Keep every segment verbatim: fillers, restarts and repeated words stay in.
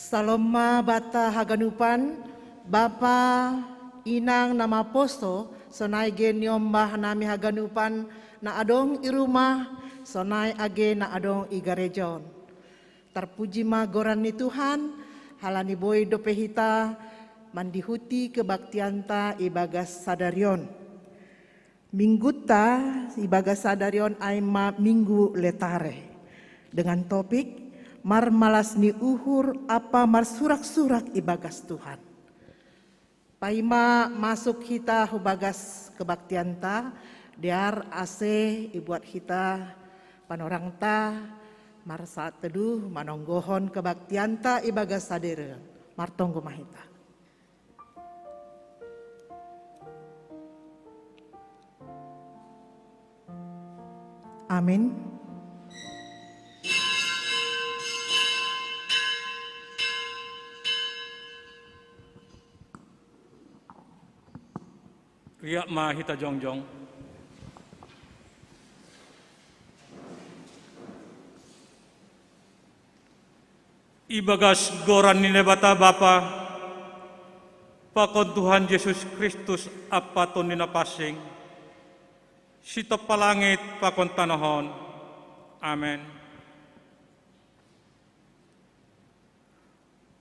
Salom ma banta haganupan, bapa, inang na maposo, sonai ge niombah nami haganupan na adong i rumah, sonai age na adong i gareja on. Tarpuji ma goran ni Tuhan, halani boi dope hita mandihuti kebaktianta ibagas sadari on. Mingguta ibagas sadari on ai ma Minggu Letare, dengan topik marmalas ni uhur ampa marsurak-surak ibagas Tuhan. Paima masuk hita hubagas kebaktianta, dear ase ibuat hita panorangta marsaat teduh manonggohon kebaktianta ibagas sadari on. Martonggo ma hita. Amin. Riak ma hita jongjong. Ibagas goran ni Naibata Bapa, pakon Tuhan Jesus Kristus ampa Tondi Napansing, sitompa langit pakon tanoh on. Amen.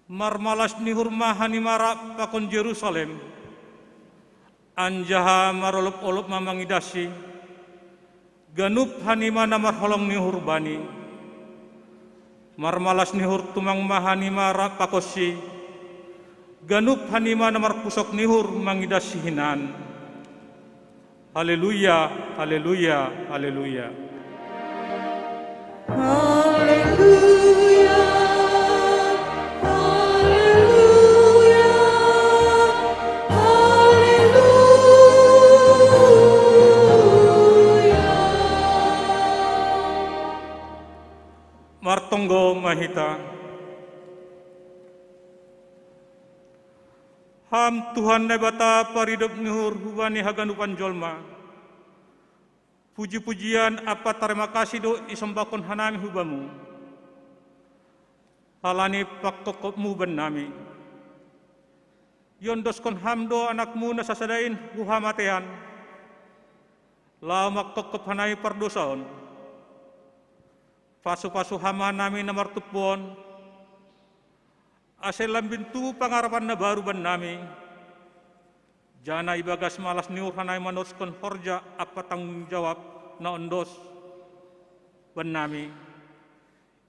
Marmalas ni uhur ma hanima rap pakon Jerusalem, anjaha marolop-olop ma mangidahi ganup hanima na marholong ni uhur bani. Marmalas ni uhur tumang ma hanima rap pakonsi, ganup hanima na marpusok ni uhur mangidahi hinan. Haleluya, haleluya, haleluya. Haleluya, haleluya, haleluya. Martonggo ma hita. Ham Tuhan Naibata paridop ni uhur hubani haganupan jolma. Puji-pujian ampa tarima kasih do isombahkon hanami hu Bamu, halani pangkopkopMu bannami. Iondoskon Ham do AnakMu na sasada in hu hamatean, laho mangkopkop hanami pardosa on. Pasu-pasu Ham ma hanami na martumpu on, ase lambin tubu pangarapan na baru bannami, janah ibagas malas ni uhur hanami mandoskon horja ampa tanggung jawab na ondos bannami.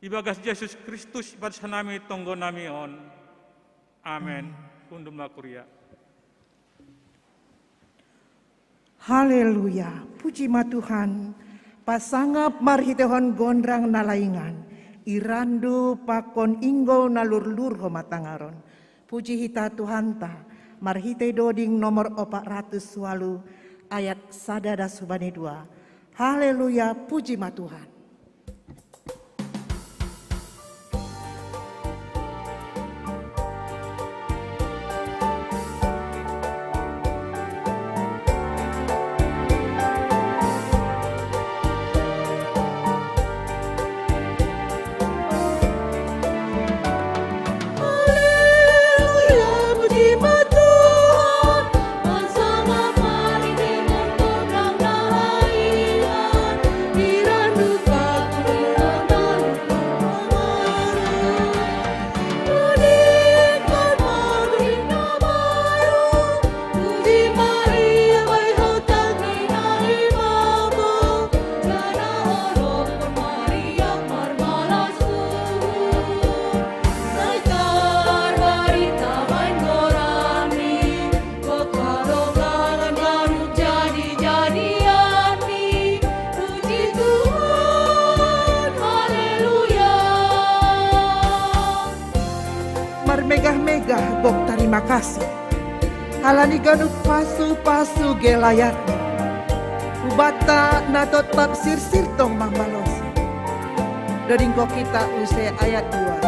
Ibagas Jesus Kristus ipadas hanami tonggonami on. Amen. Hundul ma kuria. Haleluya, puji ma Tuhan. Pasangap marhiteihon gondang na laingan, irandu pakon inggou na lurlur homa tangaron. Puji hita Tuhanta, marhitei doding nomor opat ratus walu ayat sada das hubani dua. Haleluya, puji ma Tuhan. Marmegah-megah gok tarima kasih halani ganup pasu-pasu ge layakni. Hubanta na totap sirsir tong mambalosi. Doding gok hita use ayat dua.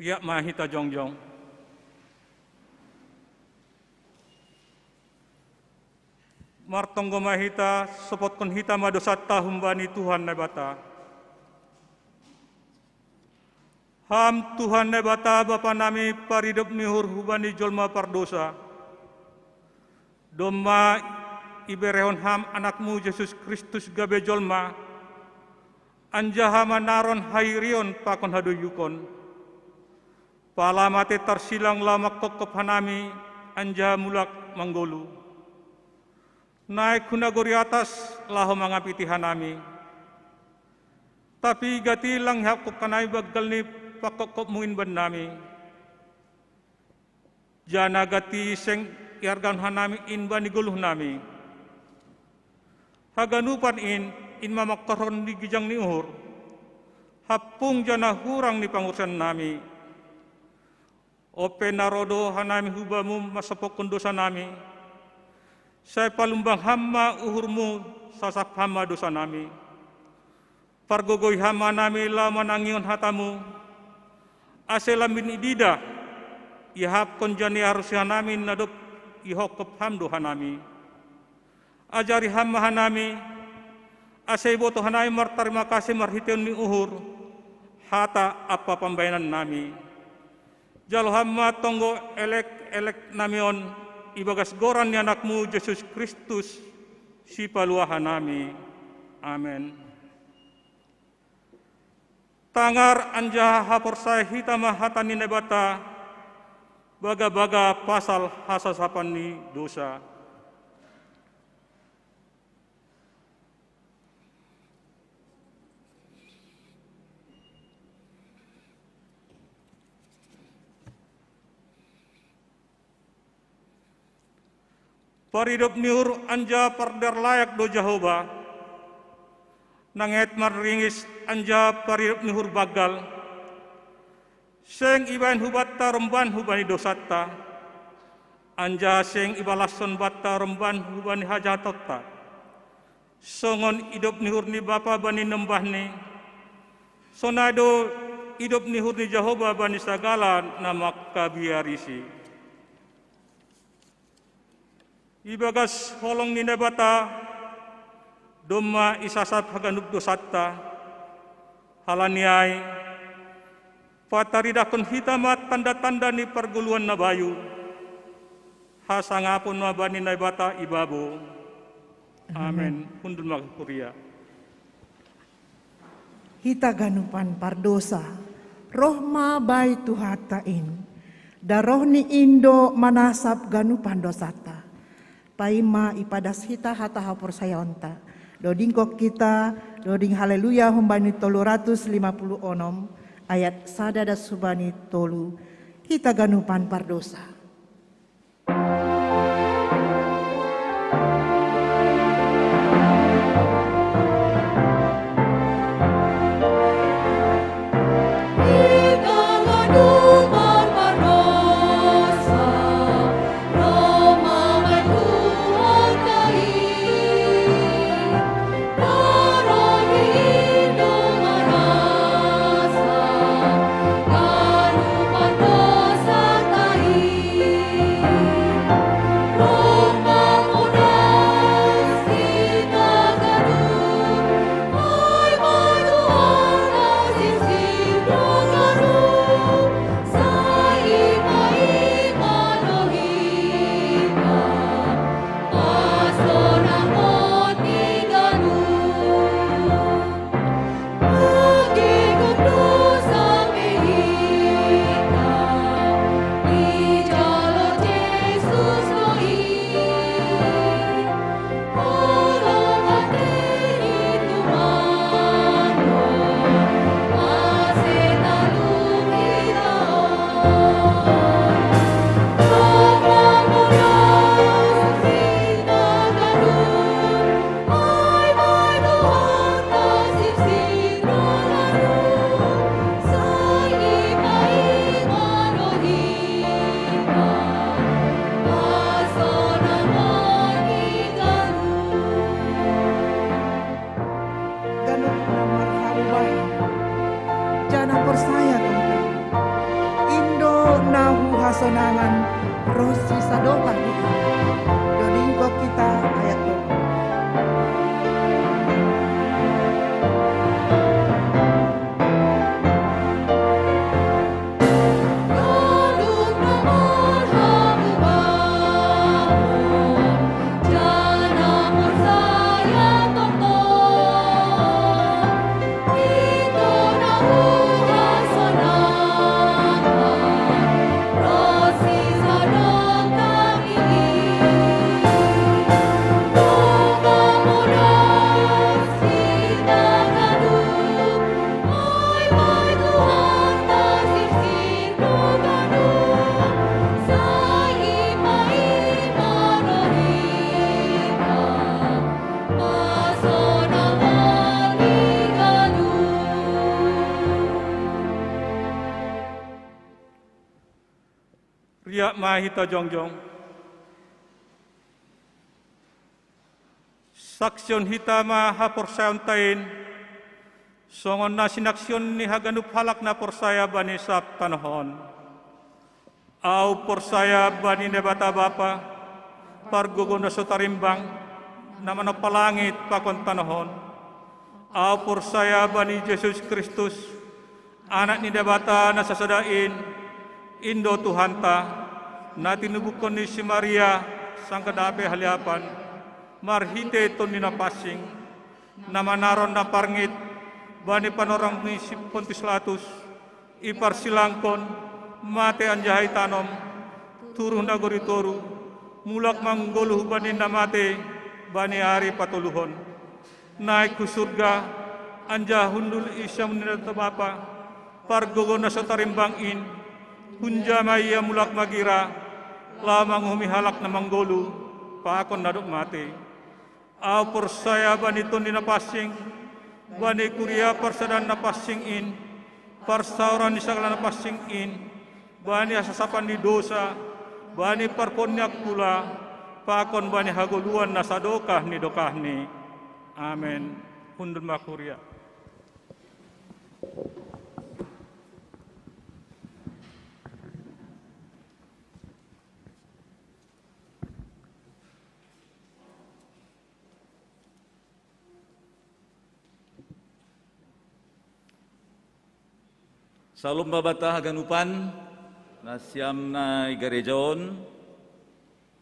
Ia ma hita jongjong. Martonggo ma hita, sopotkon hita ma dosanta humbani Tuhan Naibata. Ham Tuhan Naibata Bapa nami, paridop ni uhur hubani jolma pardosa. Domma iberehon Ham Anakmu Jesus Kristus gabe jolma, anjaha manaron hairion pakon hadoyukon. Pala mate tarsilang laho mangkopkop hanami, anjaha mulak manggoluh. Naek hu nagori atas laho mangapiti hanami. Tapi gati lang ihapkop hanami banggal ni pangkopkopmu in bannami. Janah gati seng iargahon hanami in bani goluhnami. Haganupan in, in ma mangkorhon ni ginjang ni uhur, hampung janah hurang ni pangurusionnami. Ope na ro do hanami hu Bamu mansopokkon dosanami, sai palumbang Ham ma uhurMu, sasap Ham ma dosanami. Pargogoi Ham ma hanami laho manangihon hataMu, ase lambin ididah, iahapkon janah iarusi hanami na dob ihopkop Ham do hanami. Ajari Ham ma hanami, ase ibotoh hanami martarima kasih marhiteion ni uhur, hata ampa pambahenannami. Jalo Ham ma tonggo elek-eleknami on, ibagas goran ni AnakMu Jesus Kristus, Sipaluahanami. Amen. Tangar anjaha haporsaya hita ma hata ni Naibata, bagabaga pasal hasasapan ni dosa. Paridop ni uhur anjaha pardear layak do Jahowa, nanget marringis anjaha paridop ni uhur banggal. Seng ibahen hubanta romban hubani dosanta, anjaha seng ibalashon banta romban hubani hajahatonta. Songon idop ni uhur ni Bapa bani niombahni, sonai do idop ni uhur ni Jahowa bani sagala na mangkabiarisi. Ibagas holong ni Naibata, domma isasap haganup dosanta. Halani ai, pataridahkon hita ma tanda-tanda ni pargoluhan na bayu. Hasangapon ma bani Naibata ibabo. Amen. Hundul ma huria. Hita ganupan pardosa, roh ma bai Tuhanta in. Daroh ni in do manasap ganupan dosanta. Paima ipadas hita hata haporsayaonta. Dodingkon hita, doding Haleluya humbani tolu ratus lima puluh onom, ayat sada das humbani tolu. Hita ganupan pardosa. Ganup na marhamubahen, janah porsaya Tuhan. Nahu hasonangan rosi sadokah di. Dodingko kita ayat dua. Riak ma hita jongjong. Saksion hita ma haporsayaonta in, songon na sinaksion ni haganup halak na porsaya bani sab tanoh on. Ahu porsaya bani Naibata Bapa, pargogo na so tarimbang, na manompa langit pakon tanoh on. Ahu porsaya bani Jesus Kristus, Anak ni Naibata na sasada in, in do Tuhanta, na tinubuhon ni si Maria sangkadang pe haliapan, marhite Tonduy Napansing, na manaron na parngit bani panorang ni si Pontius Latus, iparsilangkon, mate anjaha itanom, turun nagori toru, mulak manggoluh bani na mate bani ari patoluhon. Naik hu surga, anjaha hundul i siamun ni Naibata Bapa, pargogo na so tarimbang in, hunja ma ia mulak magira, laho manguhumi halak na manggoluh, pakon na dob mate. Ahu porsaya bani Tonduy Napansing, bani kuria parsadaan na pansing in, parsaoran ni sagala na pansing in, bani hasasapan ni dosa, bani parpon ni angkula, pakon bani hagoluhan na sadokah ni dokahni. Amen. Hundul ma kuria. Salom babata haganupan, nasiam na i gareja on.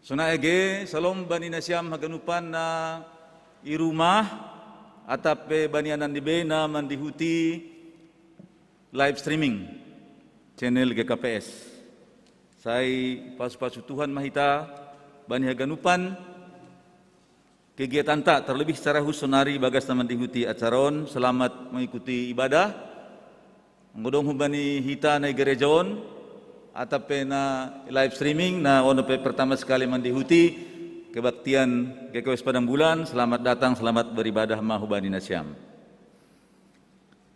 Sonai age, salom bani nasiam haganupan na i rumah, atap pe bani anan ni be na mandihuti live streaming channel G K P S. Sai pasu-pasu Tuhan ma hita bani haganupan kegiatanta, terlebih secara khusus sonari bagas na mandihuti acara on, selamat mengikuti ibadah. Anggo adong humbani hita na i gareja on, atap pe na live streaming, na on pe pertama sekali mandihuti kebaktian G K P S Padang Bulan, selamat datang, selamat beribadah ma hubani nasiam.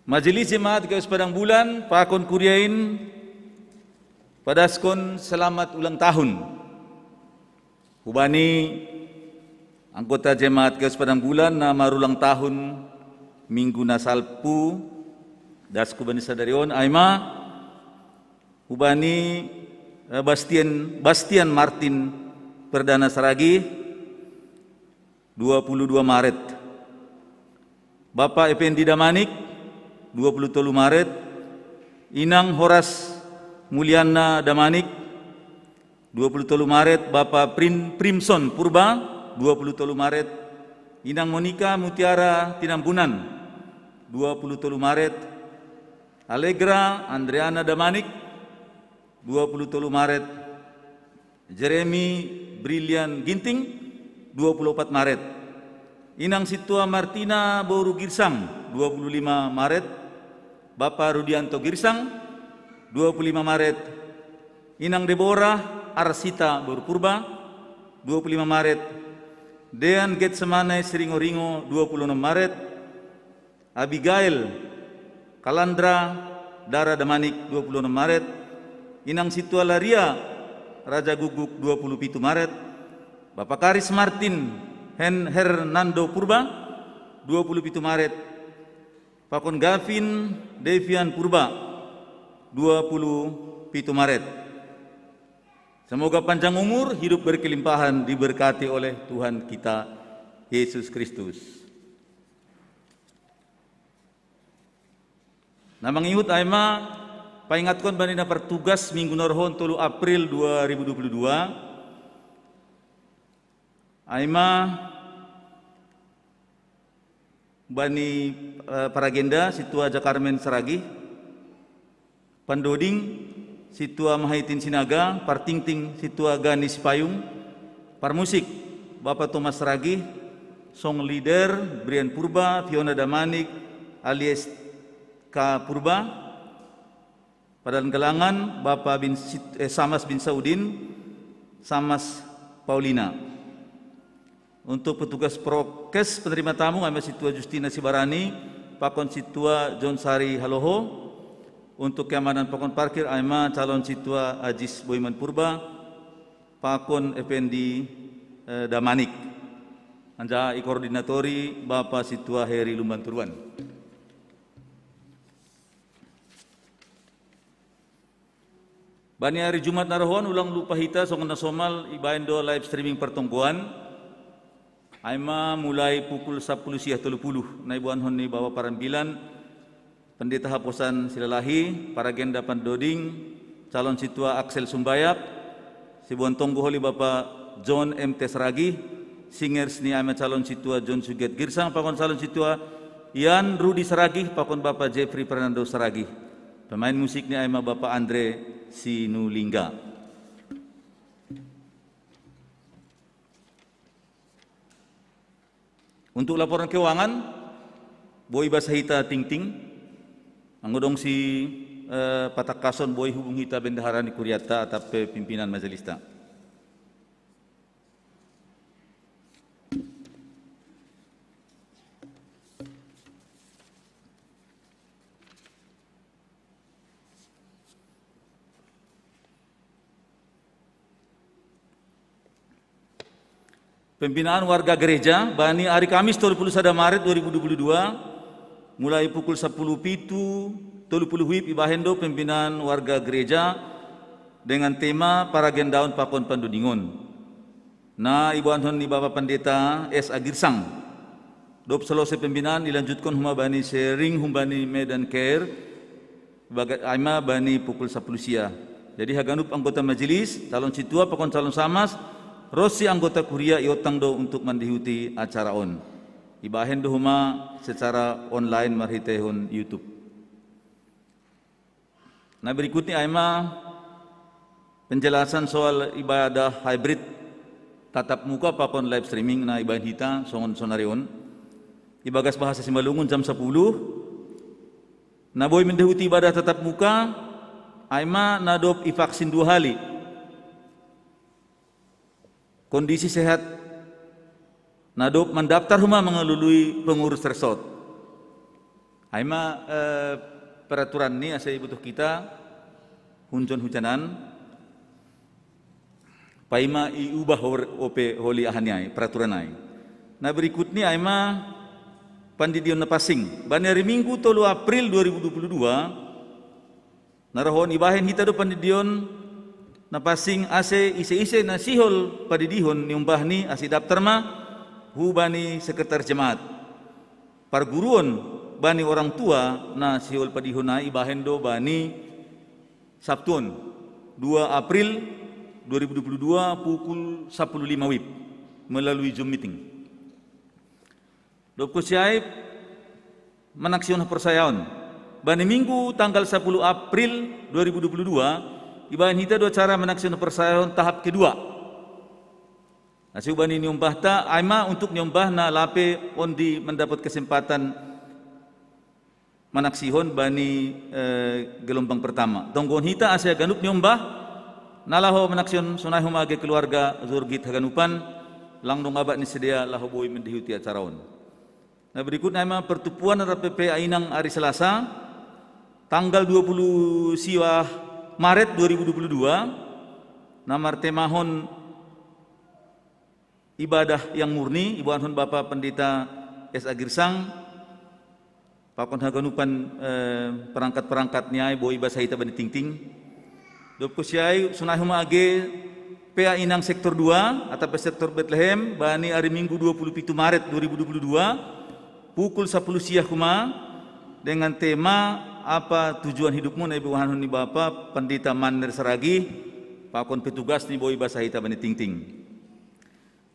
Majelis Jemaat G K P S Padang Bulan, pakon kuria in, padaskon selamat ulang tahun hubani anggota Jemaat G K P S Padang Bulan na marulang tahun minggu na salpu, das hubani sadari on, ai ma hubani, eh, Bastian, Bastian Martin Perdana Saragih, dua puluh dua Maret. Bapak Effendi Damanik, dua puluh tolu Maret. Inang Horas Mulyana Damanik, dua puluh tolu Maret. Bapak Prin-, Primson Purba, dua puluh tolu Maret. Inang Monica Mutiara Tinambunan, dua puluh tolu Maret. Allegra Andreana Damanik, dua puluh tolu Maret. Jeremy Brilian Ginting, dua puluh opat Maret. Inang Sintua Martina boru Girsang, dua puluh lima Maret. Bapak Rudianto Girsang, dua puluh lima Maret. Inang Deborah Arsita boru Purba, dua puluh lima Maret. Dean Getsemane Siringoringo, dua puluh enam Maret. Abigail Kalandra Dara Damanik, dua puluh enam Maret. Inang Sintua Laria Raja Guguk, dua puluh pitu Maret. Bapak Karis Martin Hen-, Hernando Purba, dua puluh pitu Maret. Pakon Gavin Devian Purba, dua puluh pitu Maret. Semoga panjang umur, hidup berkelimpahan, diberkati oleh Tuhan kita Yesus Kristus. Na mangihut ai ma paingatkon bani na partugas minggu na roh on tolu April dua ribu dua puluh dua. Ai ma bani eh, paragenda Sintua Jakarmen Saragih, pandoding Sintua Mahaitin Sinaga, partingting Sintua Gani Sipayung, parmusik Bapa Thomas Saragih, song leader Brian Purba, Fiona Damanik, alias Ka Purba, padalan galangan Bapa bin Sit- eh, Samas bin Saudin, Samas Paulina. Untuk petugas prokes penerima tamu, ai ma Sintua Justina Sibarani, pakon Sintua John Sari Haloho. Untuk keamanan pakon parkir, ai ma calon Sintua Ajis Boiman Purba, pakon Effendi eh, Damanik. Anjaha i koordinatori Bapa Sintua Heri Lumban Turuan. Bani ari Jumat na roh on, ulang lupa hita songon na somal ibaen do live streaming partonggoan. Ai ma mulai pukul sapuluh siah tolu puluh, na iboanhon ni Bapa Parambilan, Pendeta Haposan Silalahi, paragenda pandoding, calon Sintua Axel Sumbayak, siboan tonggo holi Bapa John M T Saragih, singers ni ai ma calon Sintua John Sugiat Girsang, pakon calon Sintua Ian Rudi Saragih, pakon Bapa Jeffrey Fernando Saragih. Pemain musik ni ai ma Bapa Andre Sinulingga. Untuk laporan keuangan, boi basa hita tingting, anggo dong si eh, patangkason boi hubung hita bendahara ni kurianta atap pe pimpinan majelista. Pembinaan warga gereja bani ari Kamis tolu puluh sada Maret dua ribu dua puluh dua, mulai pukul sapuluh pitu tolu puluh wib ibahen do pembinaan warga gereja dengan tema paragendaon pakon pandodingon. Na iboanhon ni Bapa Pendeta S A Girsang. Dob selose pembinaan dilanjutkon homa bani sharing humbani Medan Care, baga- ai ma bani pukul sapuluh sia. Jadi haganup anggota majelis, calon sintua pakon calon samas, ronsi anggota kuria iontang do untuk mandihuti acara on. Ibahen do homa secara online marhiteihon YouTube. Na berikutnya ai ma penjelasan soal ibadah hybrid tatap muka pakon live streaming na ibahen hita songon sonari on. Ibagas bahasa Simalungun jam sapuluh. Na boi mendihuti ibadah tatap muka, ai ma na dob ivaksin dua hali. Kondisi sehat na dob mandaptar homa mangalului pengurus resort. Ai ma eh, peraturan ni asa ibotoh hita hunjon hujanan. Paima iubah ope holi aha ni ai peraturan ai. Na berikut ni ai ma pandidion na pansing. Bani ari Minggu tolu April dua ribu dua puluh dua, na roh on ibahen hita do pandidion na pansing ase ise-ise na sihol padidihon niombahni ase idaptar ma hubani sekretaris jemaat. Parguruon bani orang tua na sihol padidihon ai ibahen do bani Sabtu on dua April dua ribu dua puluh dua pukul sapuluh lima wib melalui Zoom meeting. Dob konsi ai manaksihon haporsayaon. Bani Minggu tanggal sapuluh April dua ribu dua puluh dua ibahen hita do acara manaksihon haporsayaon tahap kedua. Ase hubani niombahta ai ma untuk niombah na lape on di mandapot kesempatan manaksihon bani eh, gelombang pertama. Tonggohon hita ase haganup niombah na laho manaksihon sonai homa age keluarga Zurgit haganupan, lang dong abat ni sidea laho boi mendihuti acara on. Na berikutna ai ma pertubuan R P P Ainang ari Selasa tanggal dua puluh siwah Maret dua ribu dua puluh dua na martemahon ibadah yang murni iboanhon Bapa Pendeta S A Girsang pakon haganupan eh, perangkat-perangkat ni ai boi basa hita bani tingting. Dob konsi ai sonai homa age P A Inang Sektor dua atau P A Sektor Bethlehem, bani hari Minggu dua puluh pitu Maret dua ribu dua puluh dua, pukul sepuluh siang huma, dengan tema apa tujuan hidupmu, na ibawahan ni Bapa Pendeta Manner Saragi, pakon petugas ni boi basa hita bani tingting.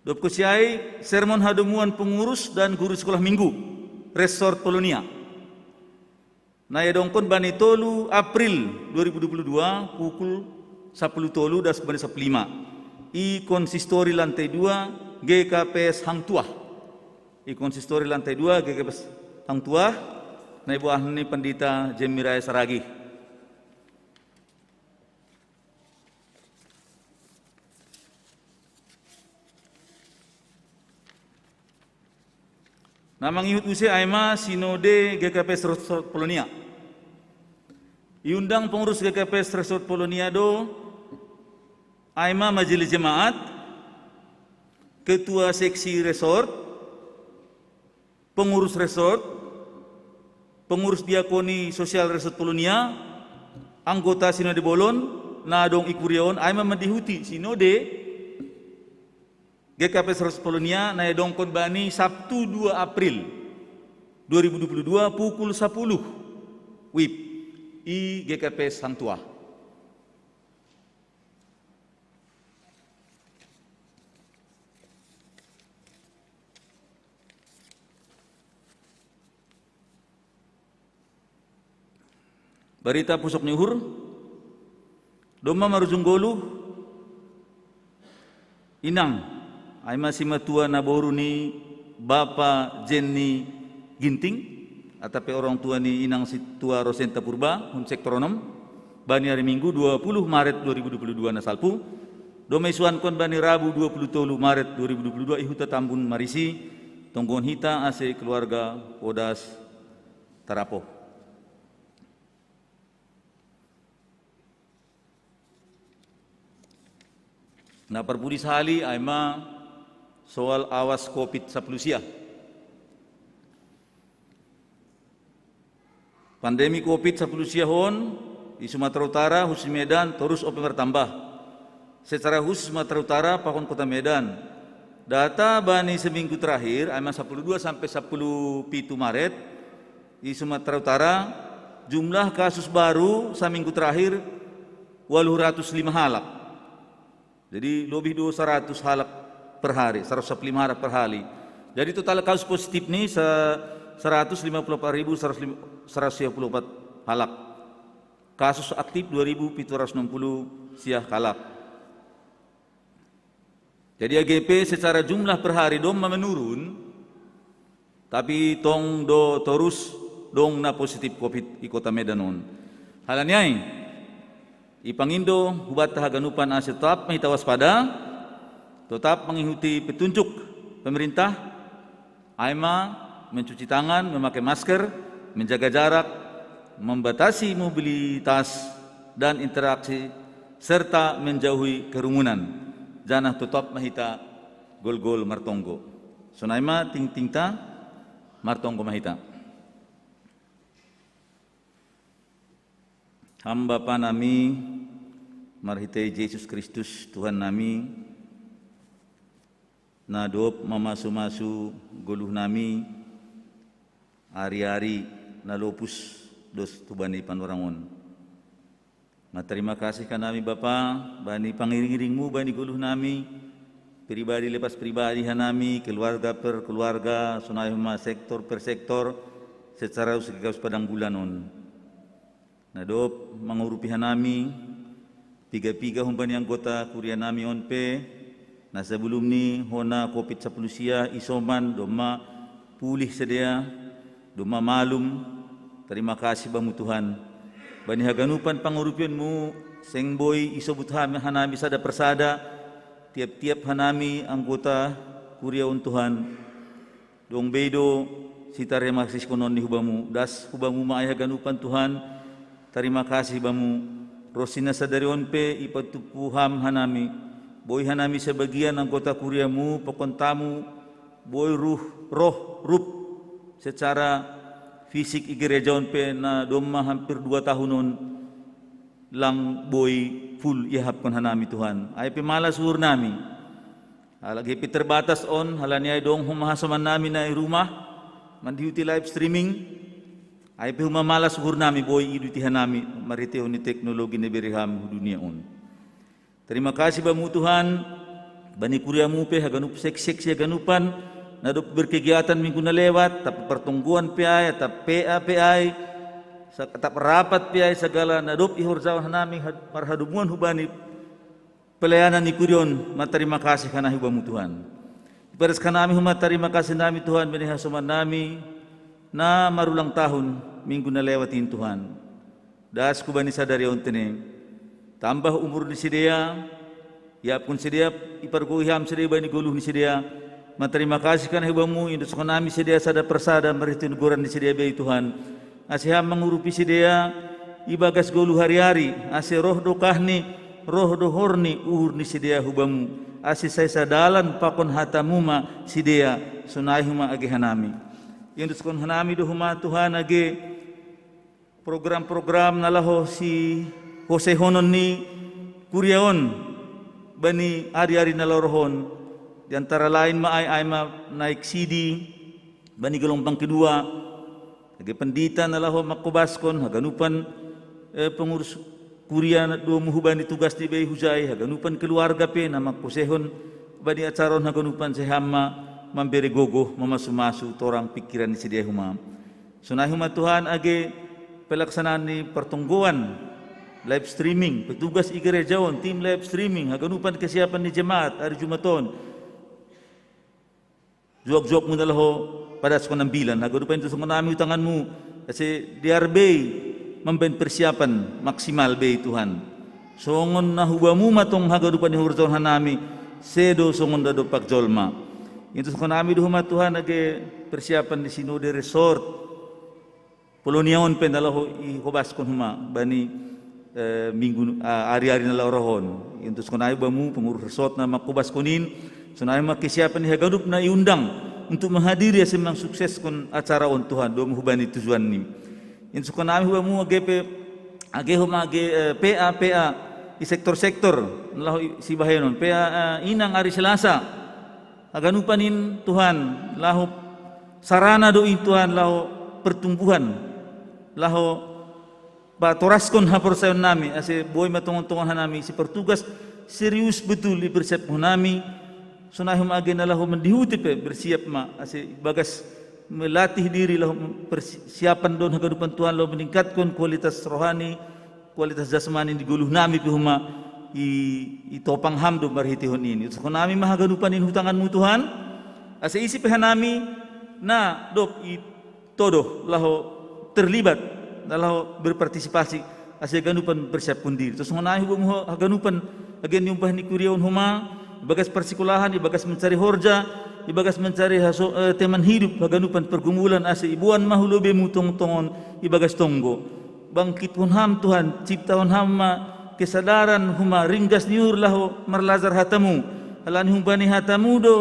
Dob kosiai, sermon hadomuan pengurus dan guru sekolah minggu, Resort Polonia. Na iadongkon bani tolu April dua ribu dua puluh dua, pukul sepuluh tolu das bani sepuluh lima. I konsistori lantai dua, G K P S Hang Tuah. I konsistori lantai dua, G K P S Hang Tuah, na ibawahan ni Pendeta Jemmy Raya Saragi. Na mangihut use ai ma Sinode G K P S Resort Polonia. Iundang pengurus G K P S Resort Polonia do ai ma majelis jemaat, ketua seksi resort, pengurus resort, pengurus diakoni sosial Resort Polonia, anggota Sinode bolon, na adong i kuria on, ai ma mandihuti Sinode G K P S Resort Polonia na iadongkon bani Sabtu dua April dua ribu dua puluh dua, pukul sepuluh wib, i G K P S Hang Tuah. Barita pusok ni uhur. Domma marujung goluh, inang, ai ma simatua naboru ni Bapa Jenny Ginting, atau pe orang tua ni Inang Situa Rosenta Purba, hun sektor onom, bani hari Minggu dua puluh Maret dua ribu dua puluh dua na salpu, domma isuankon bani Rabu dua puluh tolu Maret dua ribu dua puluh dua i huta Tambun Marisi, tonggohon hita ase keluarga podas tarapoh. Na parpudi sahali ai ma soal awas Covid sapuluh sia. Pandemi Covid sapuluh sia on i Sumatera Utara, khusus Medan, torus ope martamba. Secara khusus Sumatera Utara pakon Kota Medan. Data bani seminggu terakhir, ai ma sapuluh dua sampai sapuluh pitu Maret, i Sumatera Utara, jumlah kasus baru saminggu terakhir walu ratus lima halak. Jadi lebih dua saratus halak per hari, saratus sapuluh lima halak per hari. Jadi total kasus positif ni sa-, saratus lima puluh opat ribu saratus lima, saratus sia puluh opat halak. Kasus aktif dua ribu pitu ratus enam puluh sia halak. Jadi A G P secara jumlah per hari domma menurun, tapi tong do torus dong na positif Covid i Kota Medan on. Halani ai, ipangindo hubanta haganupan ase tetap ma hita waspada, tetap mengikuti petunjuk pemerintah, ai ma mencuci tangan, memakai masker, menjaga jarak, membatasi mobilitas dan interaksi, serta menjauhi kerumunan. Janah totop ma hita golgol martonggo. Sonai ma tingtingta, martonggo ma hita. Ham Bapa nami, marhitei Jesus Kristus Tuhan nami, na dob mamasu-masu goluh nami, ari-ari na lopus dos tu bani panorang on. Martarima kasih hanami Bapa, bani pangiring-iringmu, bani goluh nami, pribadi lepas pribadi hanami, keluarga per keluarga, sonai ma sektor per sektor, secara usik gaus padang bulan on. Na dob mangurupi hanami, piga-piga humbani anggota kuria nami on pe, na sebelum ni hona Covid sapuluh sia isoman domma pulih sidea, domma malum, tarima kasih bamu Tuhan. Bani haganupan pangurupionmu, seng boi isobut hanami sada persada, tiap-tiap hanami anggota kuria on Tuhan. Dong bei do sitarima kasihkonon ni hubamu, das hubamu ma ai haganupan Tuhan, tarima kasih bamu, ronsi na sadari on pe ipatumpu ham hanami, boi hanami sebagian anggota kuriamu, pakon tamu, boi ruh, roh, rup, secara fisik i gereja on pe na domma hampir dua tahun on, lang boi full ihahapkon hanami Tuhan. Ai pe malas uhur nami. Halage pe terbatas on, halani ai dong homa hasoman nami na i rumah, mandihuti live streaming. Ai pe homa malas uhur nami boi iduti hanami, marhitehon ni teknologi na ibere Ham hu dunia on. Tarima kasih bamu Tuhan, bani kuriamu pe haganup seksi-seksi haganupan, na dob berkegiatan minggu na lewat, tap pertonggoan pe ai, tap P A pe ai, sa-, tap rapat pe ai, sagala na dob ihorjahon hanami had-, marhadomuan hubani pelayanan ni kuria on, matarima kasih hanami hu bamu Tuhan. Ipadas hanami homa tarima kasih nami Tuhan, bani hasoman nami, na marulang tahun, minggu na lewat in Tuhan. Das hu bani sadari on tene. Tambah umur ni sidea, iapkon sidea, ipargogoi Ham sidea bani goluh ni sidea. Matarima kasih hanami hu bamu, indoskon nami sidea sada persada, marhitehon goran ni sidea be Tuhan. Ase Ham mangurupi sidea, ibagas goluh ari-ari, ase roh do kahni, roh do horni, uhur ni sidea hu bamu. Ase sai sadalan pakon hatamu ma sidea, sonai homa age hanami. Indoskon hanami do homa Tuhan age, program-program na laho sihoseihonon ni kuria on bani ari-ari na laho roh on. Di antara lain ma ai, ai ma naik sidi bani gelombang kedua. Age pendita na laho mangkobaskon, haganupan, eh, pengurus kuria na domu hubani tugas ni bei hujai, haganupan keluarga pe na mangkoseihon bani acara on, haganupan sai Ham ma mambere gogoh, mamasu-masu torang pikiran ni sidea homa. Sonai homa Tuhan age pelaksanaan ni pertonggoan live streaming, petugas i gereja on, tim live streaming, haganupan kesiapan ni jemaat ari Jumat on. Juak-juakmu na laho padaskon ambilan, haganupan indoskon nami hu tanganmu, ase dear bei mambahen persiapan maksimal bei Tuhan. Songon na hu bamu ma tong haganupan ihorjahon hanami, sedo songon na dompak jolma. Indoskon nami do homa Tuhan age persiapan ni sinode resort Polonia on pe na laho ihobaskon homa bani, eh, minggu, ah, ari-ari na laho roh on. Indoskon nami bamu pengurus resort na mangkobaskon in, sonai ma kesiapan ni haganup na iundang untuk menghadiri ase mangsukseskon acara on Tuhan, domu hubani tujuanni. Indoskon nami hu bamu age pe, age homa age, eh, P A, P A i sektor-sektor na laho i-, sibahenon, P A, eh, inang ari Selasa. Haganupan in Tuhan, laho sarana do in Tuhan, laho pertumbuhan, laho patoraskon haporsayaon nami, ase boi ma tongon-tongon hanami sipertugas, serius betul ipersiapkon nami, sonai homa age na laho mandihuti pe bersiap ma, ase bagas melatih diri laho persiapan do on haganupan Tuhan laho meningkatkan kualitas rohani, kualitas jasmani ni goluh nami pe homa i, itopang Ham do marhitehon in. Indoskon nami ma haganupan in hu tanganmu Tuhan, ase ise pe hanami na dob i todo laho terlibat, na laho berpartisipasi, ase haganupan persiapkon diri. Terus songon nami hu bamu haganupan, age niombah ni kuria on homa, ibagas parsikolahan, ibagas mencari horja, ibagas mencari haso-, eh, teman hidup, haganupan pergumulan ase iboan ma hu lobeimu tongtong on ibagas tonggo. Bangkitkon Ham Tuhan, ciptahon Ham ma kesadaran homa ringgas ni uhur laho marlajar hatamu. Halani humbani hatamu do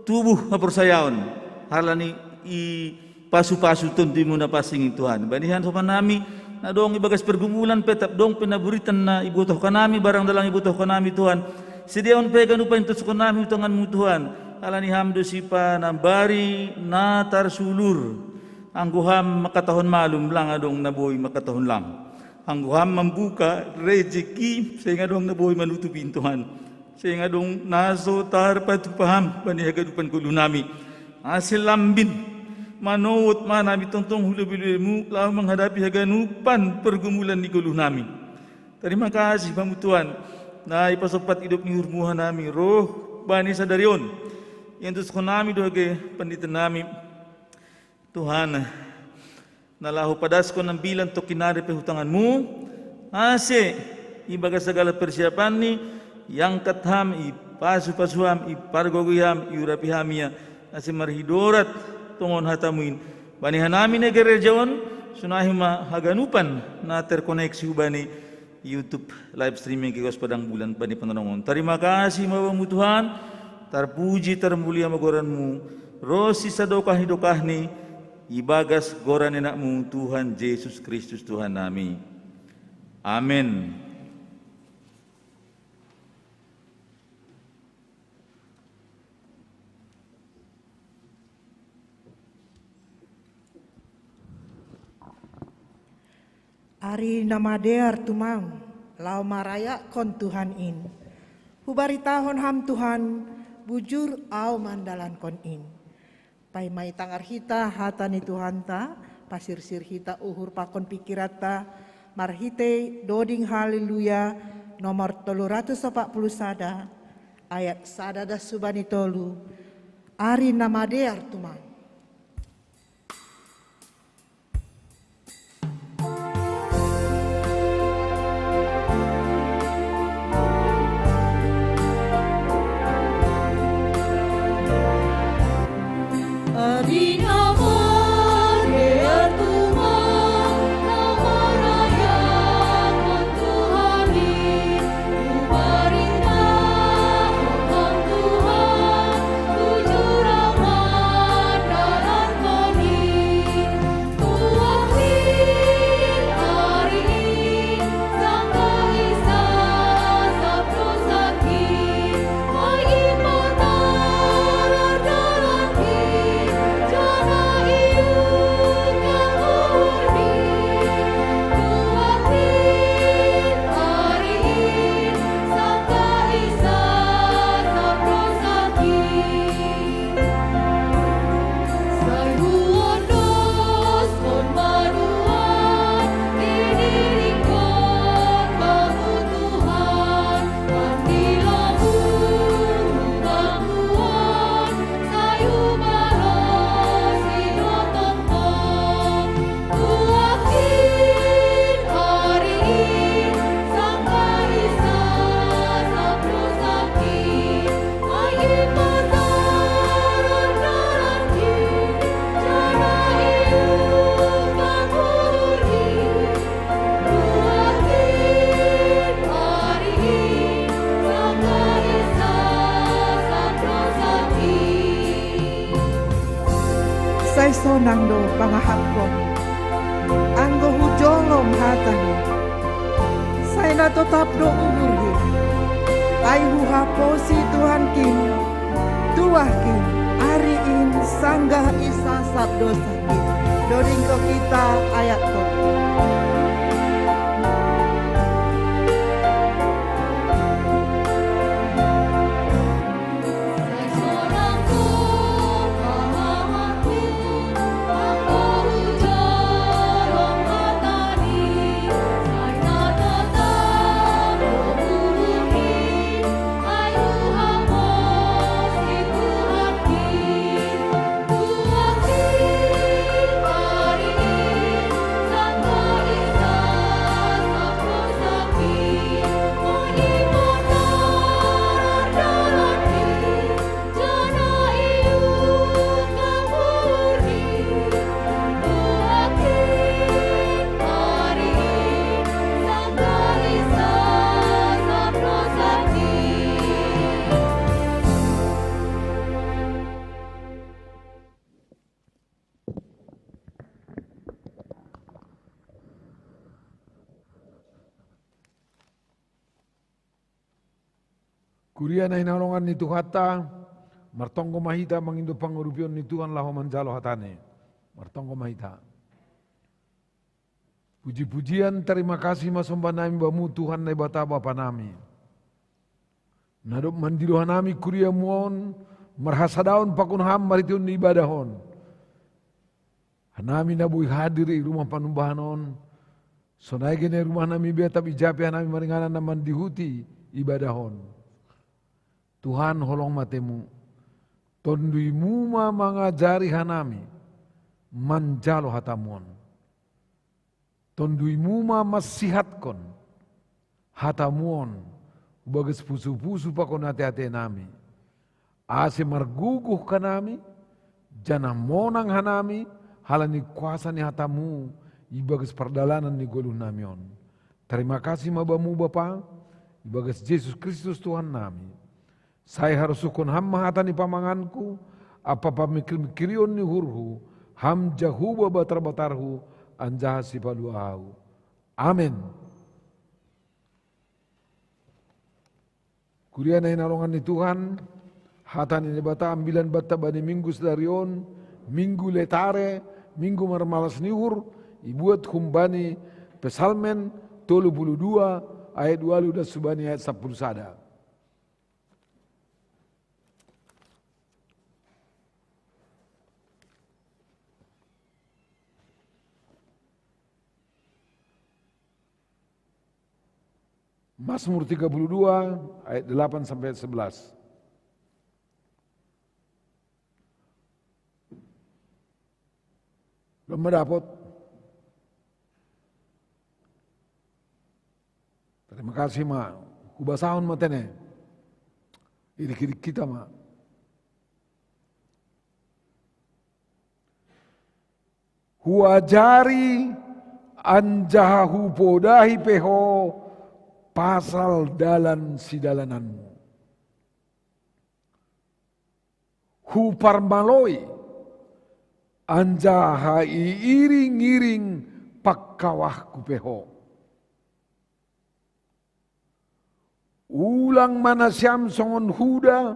tubuh haporsayaon. Halani i pasu-pasu Tonduimu na pansing in Tuhan. Bani hasoman nami, na dong ibagas pergumulan pe, tap dong pe na buritan na ibotohkan nami, barang dalan ibotohkan nami Tuhan. Sidea on pe ganup paintoskon nami hu tanganmu Tuhan. Halani Ham do sipanambari na tarsulur. Anggo Ham mangkatahon malum, lang adong na boi mangkatahon lang. Anggo Ham mambuka rejeki, seng adong na boi manutupi in Tuhan. Seng adong na so tarpatupa Ham bani haganupan goluh nami. Ase lambin manowot ma nami tongtong hu lobei-lobeimu laho manghadapi haganupan pergumulan ni goluh nami. Tarima kasih bamu Tuhan, na ipasompat idop ni uhurmu hanami roh bani sadari on. Iantuskon nami do age pandita nami. Tuhan, na laho padaskon ambilan tongkin nari pe hu tanganmu, ase ibagas sagala persiapanni, iangkat Ham, ipasu-pasu Ham, ipargogoi Ham, iurapi Ham ia, ase marhidorat tongon hatamu in. Bani hanami na gereja on, sonai ma haganupan na terkoneksi hubani YouTube live streaming Kikos Padang Bulan bani panonongon. Tarima kasih ma bamu Tuhan, tarpuji tarmulia ma goranmu, ronsi sadokah ni dokahni, ibagas goran ni anakmu Tuhan Jesus Kristus Tuhan nami. Amin. Ari na madear tumang, laho marayakkon Tuhan in. Hubaritahon ham Tuhan, bujur ahu mandalankon in. Paima itangar hita hata ni Tuhanta, pasirsir hita uhur pakon pikiranta, marhitei doding Haleluya nomor tolu ratus opat puluh sada, ayat sada das hubani tolu. Ari na madear tumang. Sai sonang do pangahaphon, anggo hujolom hata-Ni. Sai na totap do uhurhi, ai huhaposi Tuhankin, tuahkin, ari in sanggah isasap dosakin. Dodingkon hita ayat tolu. Kuria na hinaholongan ni Tuhanta, martonggo ma hita mangindo pangurupion ni Tuhan laho manjalo hataNi. Martonggo ma hita. Puji-pujian, tarima kasih ma sombahnami Bamu Tuhan Naibata Bapa nami. Na dob mandilo hanami kuriamu on, marhasadaon pakon Ham marhitehon ni ibadah on. Hanami na boi hadir i rumah panumbahan on, sonai gene rumahnami be tap ija pe hanami maringanan na mandihuti ibadah on. Tuhan, holong mateMu, TonduyMu ma mangajari hanami manjalo hataMu on. TonduyMu ma mansihatkon hataMu on hubagas pusu-pusu pakon ate-atenami, ase margogoh hanami, janah monang hanami halani kuasa ni hataMu ibagas pardalanan ni goluhnami on. Tarima kasih ma Bamu Bapa, ibagas Jesus Kristus Tuhannami. Sai harosuhkon Ham ma hata ni pamanganku ampa pamingkir-mingkirion ni uhurhu, Ham Jahowa Batar-batarhu anjaha Sipalua ahu. Amen. Kuria na hinaholongan ni Tuhan, hata ni Naibata ambilan banta bani minggu sadari on, minggu Letare, minggu marmalas ni uhur, ibuat humbani Psalmen tolu puluh dua ayat ualu das hubani ayat sapuluh sada. Mazmur tiga puluh dua ayat delapan sampai ayat sebelas. Belum dapat? Terima kasih ma. Hubasahon ma tene. Irik-irik hita ma. Huajari anjaha hupodahi pe ho pasal dalan sidalananmu. Huparmaloi anjaha iiring-iring pangkawahku pe ho. Ulang ma nasiam songon huda,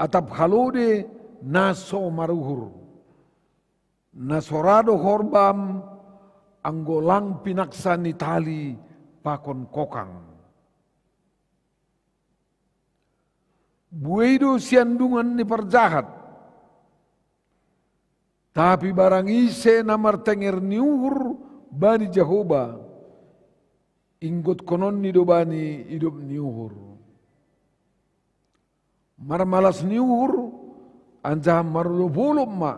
atap halode na so maruhur. Na so ra do horbam, anggo lang pinaksa ni tali pakon kokang. Buei do siandungan ni parjahat. Tapi barang ise na martenger ni uhur bani Jahowa, ingkotkononni do bani idop ni uhur. Marmalas ni uhur, anjaha marolop-olop ma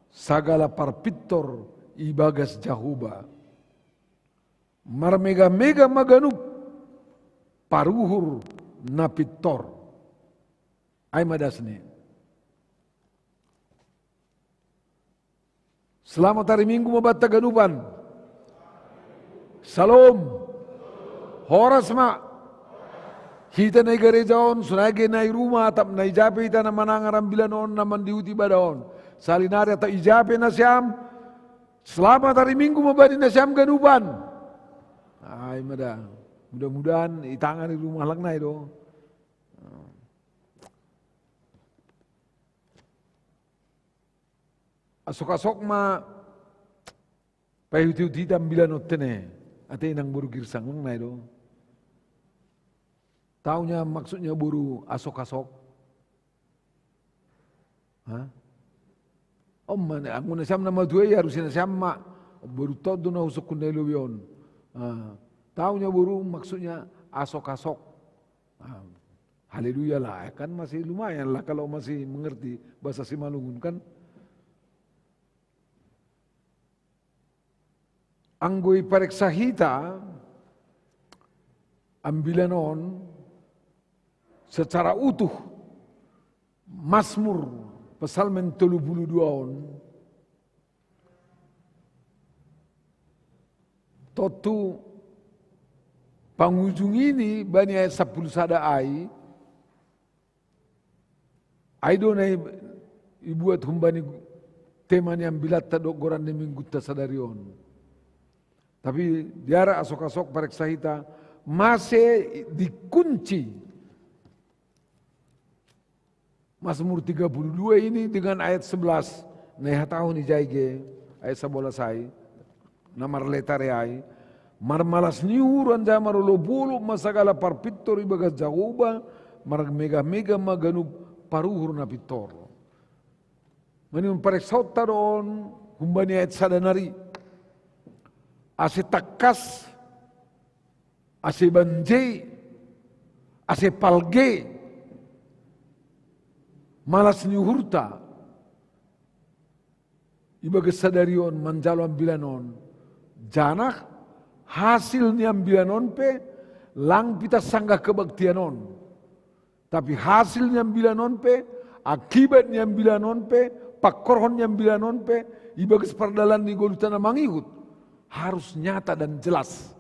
sagala parpintor ibagas Jahowa. Marmega-mega ma ganup paruhur na pintor. Ai ma dasni. Selamat hari Minggu ma banta ganupan. Salom. Horas ma. Hita na i gareja on, sonai ge na i ruma, atap na i ja pe hita na manangar ambilan on, na mandihuti ibadah on. Salinari atap i ja pe nasiam. Selamat hari Minggu ma bani nasiam ganupan. Ai ma da. Mudah-mudahan i tangan i ruma halak nai do. Asok-asok ma paihut-ihut hita ambilan on tene. Ate inang boru Girsang, nang nai do. Taunya maksudnya boru asok-asok. Ha? Om mana, anggo nasiam na matua i, harus nasiam ma. Boru Tondong na husungkun na i lobi on. Ah, taunya boru maksudnya asok-asok. Ah, haleluya lah, kan masih lumayan lah kalau masih mengerti bahasa Simalungun kan. Anggo ipareksa hita ambilan on secara utuh, Mazmur, Psalmen tolu puluh dua on, tontu pangujung ini bani ayat sapuluh sada ai, ai do na i-, ibuat humbani tema ni ambilatta dohot goran ni minggunta sadari on. Tapi diarak asok-asok pareksa hita, mase dikunci Mazmur tiga puluh dua ini dengan ayat sebelas. Na ihatahon i jai ge, ayat sabolas ai, na marletare ai. Marmalas ni uhur anjaha marolop-olop ma sagala parpintor ibagas Jahowa, marmega-mega ma ganup paruhur na pintor. Maningon pareksaonta do on humbani ayat sada nari. Ase tangkas, ase banje, ase palge malas ni uhurta ibagas sadari on manjalo ambilan on. Janah hasil ni ambilan on pe lang pita sanggah kebaktian on. Tapi hasil ni ambilan on pe, akibat ni ambilan on pe, pangkorhon ni ambilan on pe, ibagas pardalan ni goluhta na mangihut, harus nyata dan jelas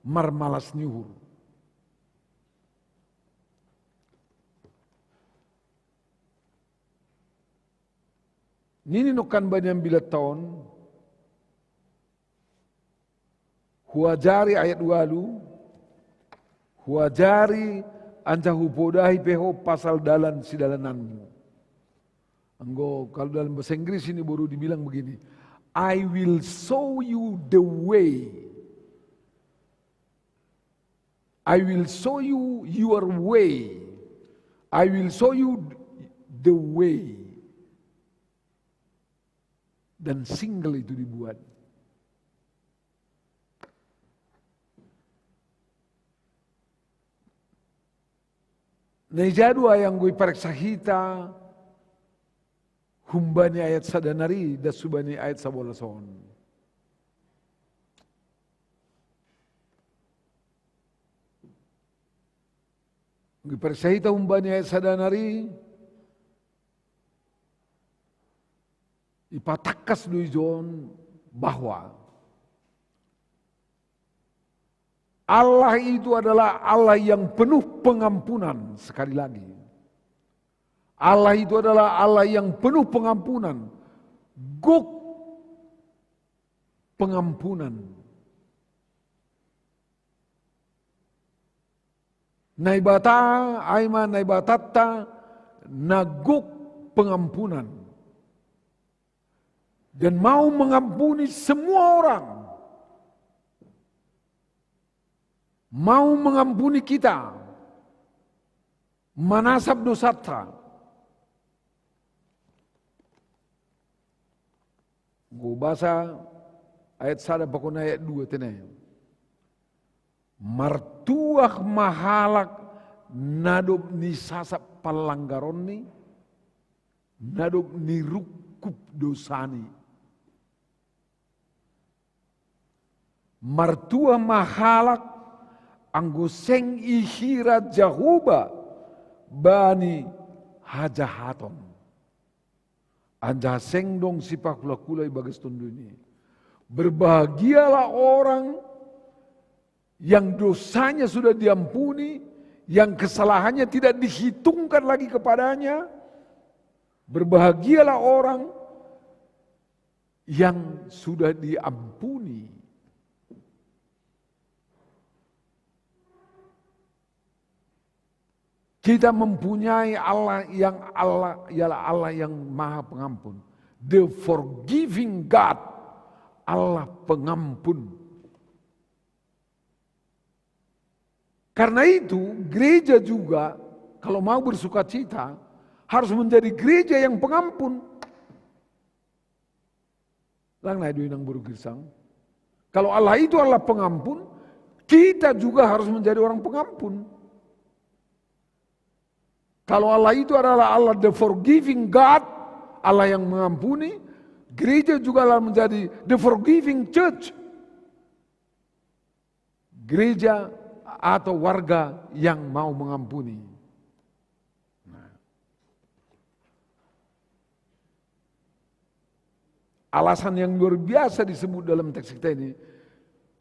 marmalas ni uhur. Nini nongkan bani ambilatta on, huajari ayat ualu, huajari Anca hupodahi pe ho pasal dalan sidalananmu. Anggo kalau dalam bahasa Inggris ini baru dibilang begini, "I will show you the way. I will show you your way. I will show you the way." Dan single itu dibuat. Na ija do ayat anggo ipareksa hita humbani ayat sada nari das hubani ayat sabolas on. Anggo ipareksa hita humbani ayat sada nari, ipatangkas do ijon bahwa Allah itu adalah Allah yang penuh pengampunan. Sekali lagi, Allah itu adalah Allah yang penuh pengampunan, gok pengampunan. Naibata, ai ma Naibatanta na gok pengampunan dan mau mengampuni semua orang, mau mengampuni kita, manasap dosanta. Anggo basa ayat sada pakon ayat dua tene. Martuah ma halak na dob nisasap panlanggaronni, na dob nirungkub dosani. Martuah ma halak anggo seng ihira Jahowa bani hajahaton, anjaha seng dong sipakula-kula i bagas tonduni. Berbahagialah orang yang dosanya sudah diampuni, yang kesalahannya tidak dihitungkan lagi kepadanya. Berbahagialah orang yang sudah diampuni. Kita mempunyai Allah yang Allah ialah Allah yang Maha Pengampun. The forgiving God, Allah pengampun. Karena itu, gereja juga kalau mau bersukacita harus menjadi gereja yang pengampun. Lang nai do inang boru Girsang. Kalau Allah itu Allah pengampun, kita juga harus menjadi orang pengampun. Kalau Allah itu adalah Allah the forgiving God, Allah yang mengampuni, gereja juga akan menjadi the forgiving church. Gereja atau warga yang mau mengampuni. Nah. Alasan yang luar biasa disebut dalam teks kita ini.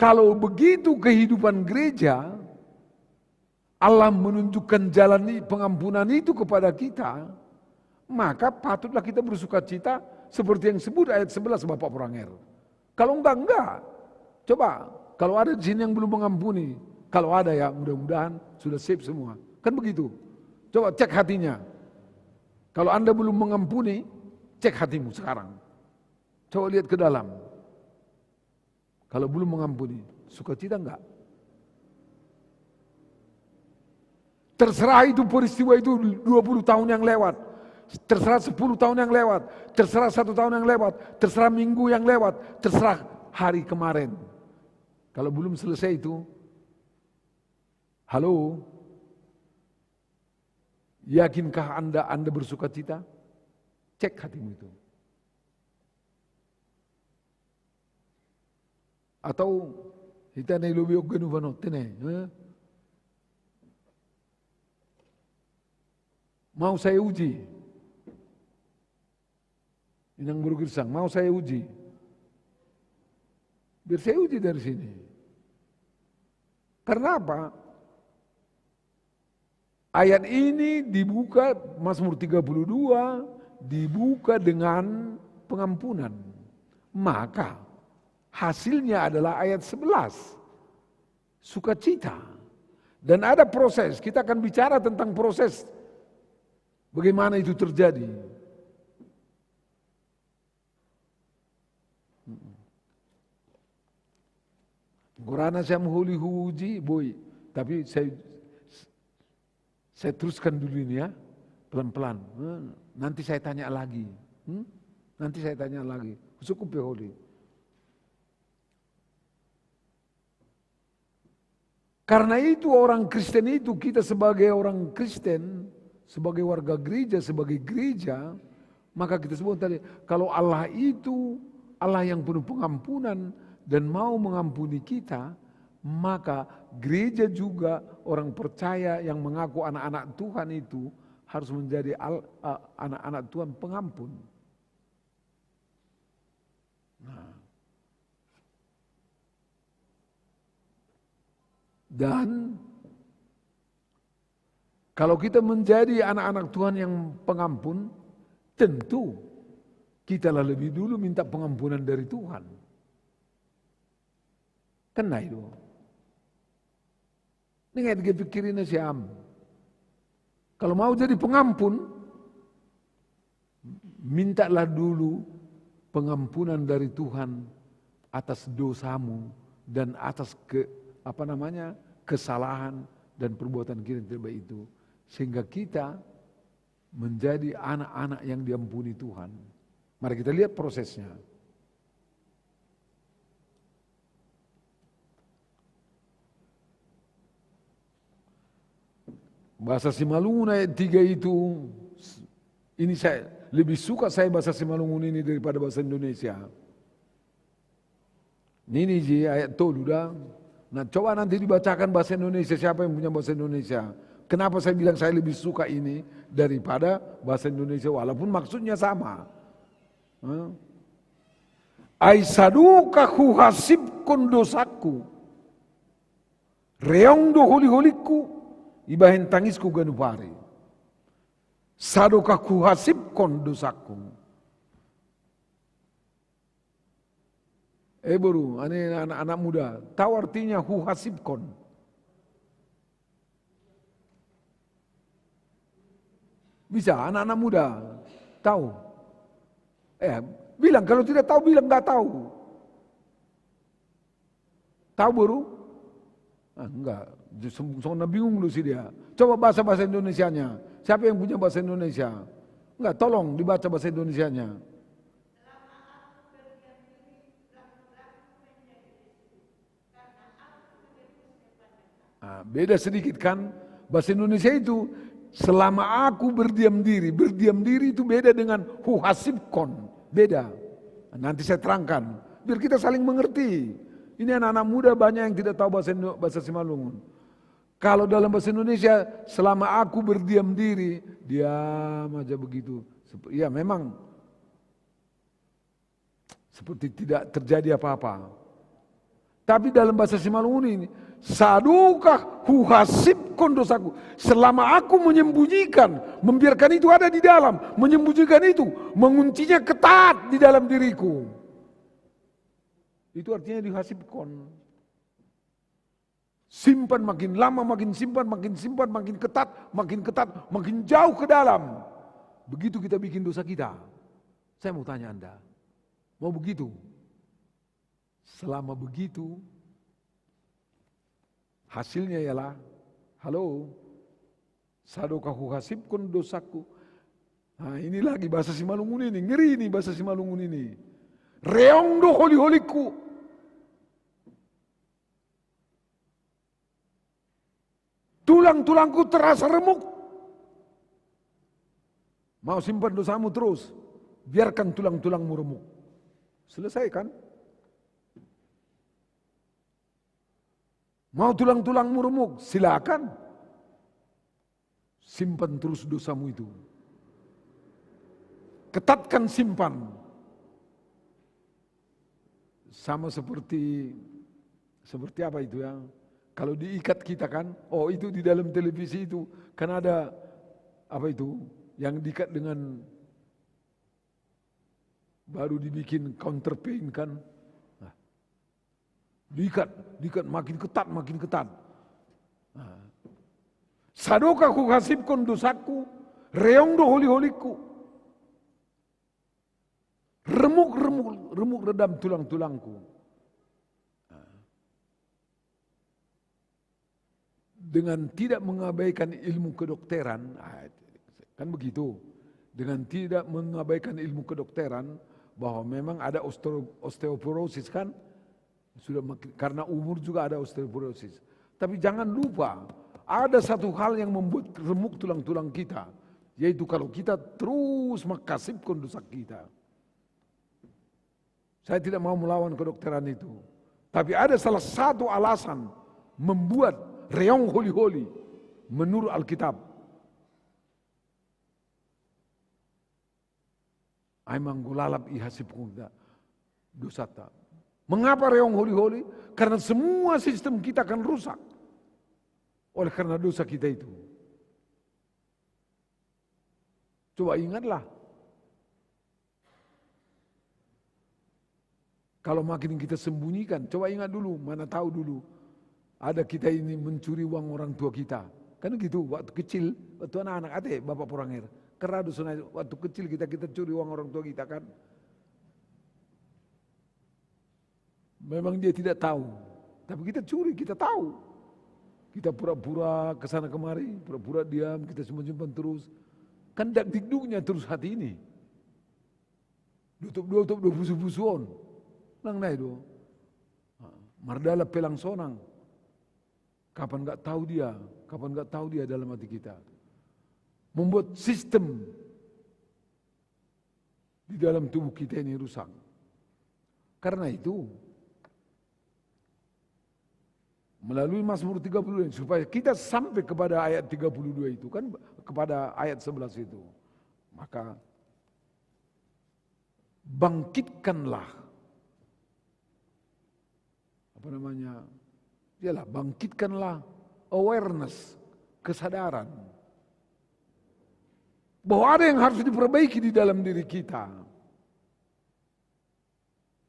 Kalau begitu kehidupan gereja, Allah menunjukkan jalan i-, pengampunan itu kepada kita, maka patutlah kita bersukacita seperti yang sebut ayat sebelas Bapak Poranger. Kalau enggak, enggak. Coba, kalau ada di sini yang belum mengampuni, kalau ada ya, mudah-mudahan sudah sip semua. Kan begitu. Coba cek hatinya. Kalau Anda belum mengampuni, cek hatimu sekarang. Coba lihat ke dalam. Kalau belum mengampuni, sukacita enggak? Terserah itu peristiwa itu dua puluh tahun yang lewat, terserah sepuluh tahun yang lewat, terserah satu tahun yang lewat, terserah minggu yang lewat, terserah hari kemarin. Kalau belum selesai itu, halo, yakinkah Anda, Anda bersukacita? Cek hatimu itu. Atau hita na i lobei on ganup annon tene, eh? Mau saya uji. Inang boru Girsang, mau saya uji. Biar saya uji dari sini. Karena apa? Ayat ini dibuka, Mazmur tiga puluh dua dibuka dengan pengampunan. Maka hasilnya adalah ayat sebelas. Sukacita. Dan ada proses, kita akan bicara tentang proses bagaimana itu terjadi. Gorana saya mau holi huji, boy. Tapi saya saya teruskan dulu ini ya, pelan-pelan. Hmm, nanti saya tanya lagi. Hmm? Nanti saya tanya lagi. Cukup ya, holi. Karena itu orang Kristen itu, kita sebagai orang Kristen, sebagai warga gereja, sebagai gereja, maka kita sebut tadi, kalau Allah itu Allah yang penuh pengampunan dan mau mengampuni kita, maka gereja juga orang percaya yang mengaku anak-anak Tuhan itu harus menjadi al- a- anak-anak Tuhan pengampun. Nah. Dan kalau kita menjadi anak-anak Tuhan yang pengampun, tentu kitalah lebih dulu minta pengampunan dari Tuhan. Kena itu. Ini nggak dipikirin siam. Kalau mau jadi pengampun, mintalah dulu pengampunan dari Tuhan atas dosamu dan atas ke apa namanya, kesalahan dan perbuatan kita yang tidak baik itu, sehingga kita menjadi anak-anak yang diampuni Tuhan. Mari kita lihat prosesnya. Bahasa Simalungun ayat tiga itu, ini saya lebih suka saya bahasa Simalungun ini daripada bahasa Indonesia. Ini ji ayat tolu dah. Nah, coba nanti dibacakan bahasa Indonesia, siapa yang punya bahasa Indonesia. Kenapa saya bilang saya lebih suka ini daripada bahasa Indonesia, walaupun maksudnya sama. Hah? Ai sadoka huhasipkon dosaku. Reong do holi-holikku, ibahen tangisku ganup ari. Sadoka huhasipkon dosaku. Eh, boru, ane anak-anak muda, tahu artinya huhasipkon? Bisa, anak-anak muda, tahu? Eh, bilang, kalau tidak tahu, bilang nggak tahu. Tahu, boru? Ah, enggak. Justru soalnya bingung lu sih dia. Coba bahasa-bahasa Indonesianya. Siapa yang punya bahasa Indonesia? Enggak, tolong dibaca bahasa Indonesianya. Ah, beda sedikit kan? Bahasa Indonesia itu, "Selama aku berdiam diri." Berdiam diri itu beda dengan huhasipkon. Beda. Nanti saya terangkan. Biar kita saling mengerti. Ini anak-anak muda banyak yang tidak tahu bahasa Indo-, bahasa Simalungun. Kalau dalam bahasa Indonesia, "Selama aku berdiam diri," diam aja begitu. Sep-, ya, memang seperti tidak terjadi apa-apa. Tapi dalam bahasa Simalungun ini, "Sadoka huhasipkon dosaku." Selama aku menyembunyikan, membiarkan itu ada di dalam, menyembunyikan itu, menguncinya ketat di dalam diriku. Itu artinya dihasipkon. Simpan makin lama, makin simpan, makin simpan, makin ketat, makin ketat, makin jauh ke dalam. Begitu kita bikin dosa kita. Saya mau tanya Anda, mau begitu? Selama begitu, hasilnya ialah, halo, sadoka huhasipkon dosaku. Nah, ini lagi bahasa Simalungun ini, ngeri ini bahasa Simalungun ini. Reong do holi-holikku. Tulang-tulangku terasa remuk. Mau simpan dosamu terus, biarkan tulang-tulangmu remuk. Selesai kan? Mau tulang-tulangmu remuk, silakan. Simpan terus dosamu itu. Ketatkan, simpan. Sama seperti, seperti apa itu ya? Kalau diikat kita kan, oh, itu di dalam televisi itu kan ada apa itu yang diikat dengan baru dibikin counterpane kan? Nah, diikat, diikat makin ketat, makin ketat. Nah, Sadoka kuhasipkon dosaku, reong do holi-holiku. Remuk, remuk, remuk redam tulang-tulangku. Dengan tidak mengabaikan ilmu kedokteran, ah, kan begitu. Dengan tidak mengabaikan ilmu kedokteran, bahwa memang ada osteo-, osteoporosis kan, sudah makin, karena umur juga ada osteoporosis. Tapi jangan lupa, ada satu hal yang membuat remuk tulang-tulang kita, yaitu kalau kita terus makasipkon dosa kita. Saya tidak mau melawan kedokteran itu. Tapi ada salah satu alasan membuat reong holi-holi menurut Alkitab. Ai manggulalap ihasipkon kita dosata. Mengapa reong holi-holi? Karena semua sistem kita akan rusak oleh karena dosa kita itu. Coba ingatlah. Kalau makin kita sembunyikan, coba ingat dulu, mana tahu dulu ada kita ini mencuri uang orang tua kita. Kan gitu, waktu kecil, waktu anak-anak, ate, bapak poranger. Keradu sunai, waktu kecil kita, kita curi uang orang tua kita kan. Memang dia tidak tahu, tapi kita curi, kita tahu. Kita pura-pura ke sana kemari, pura-pura diam, kita simpan-simpan terus. Kan dak dikduknya terus hati ini. Dutup-dutup do busu-busuon. Nang nai do. Mardala pelang sonang. Kapan nggak tahu dia, kapan nggak tahu dia dalam hati kita. Membuat sistem di dalam tubuh kita ini rusak. Karena itu, melalui Mazmur tiga puluh ini, supaya kita sampai kepada ayat tiga puluh dua itu, kan, kepada ayat sebelas itu, maka bangkitkanlah, apa namanya, ialah bangkitkanlah awareness, kesadaran bahwa ada yang harus diperbaiki di dalam diri kita.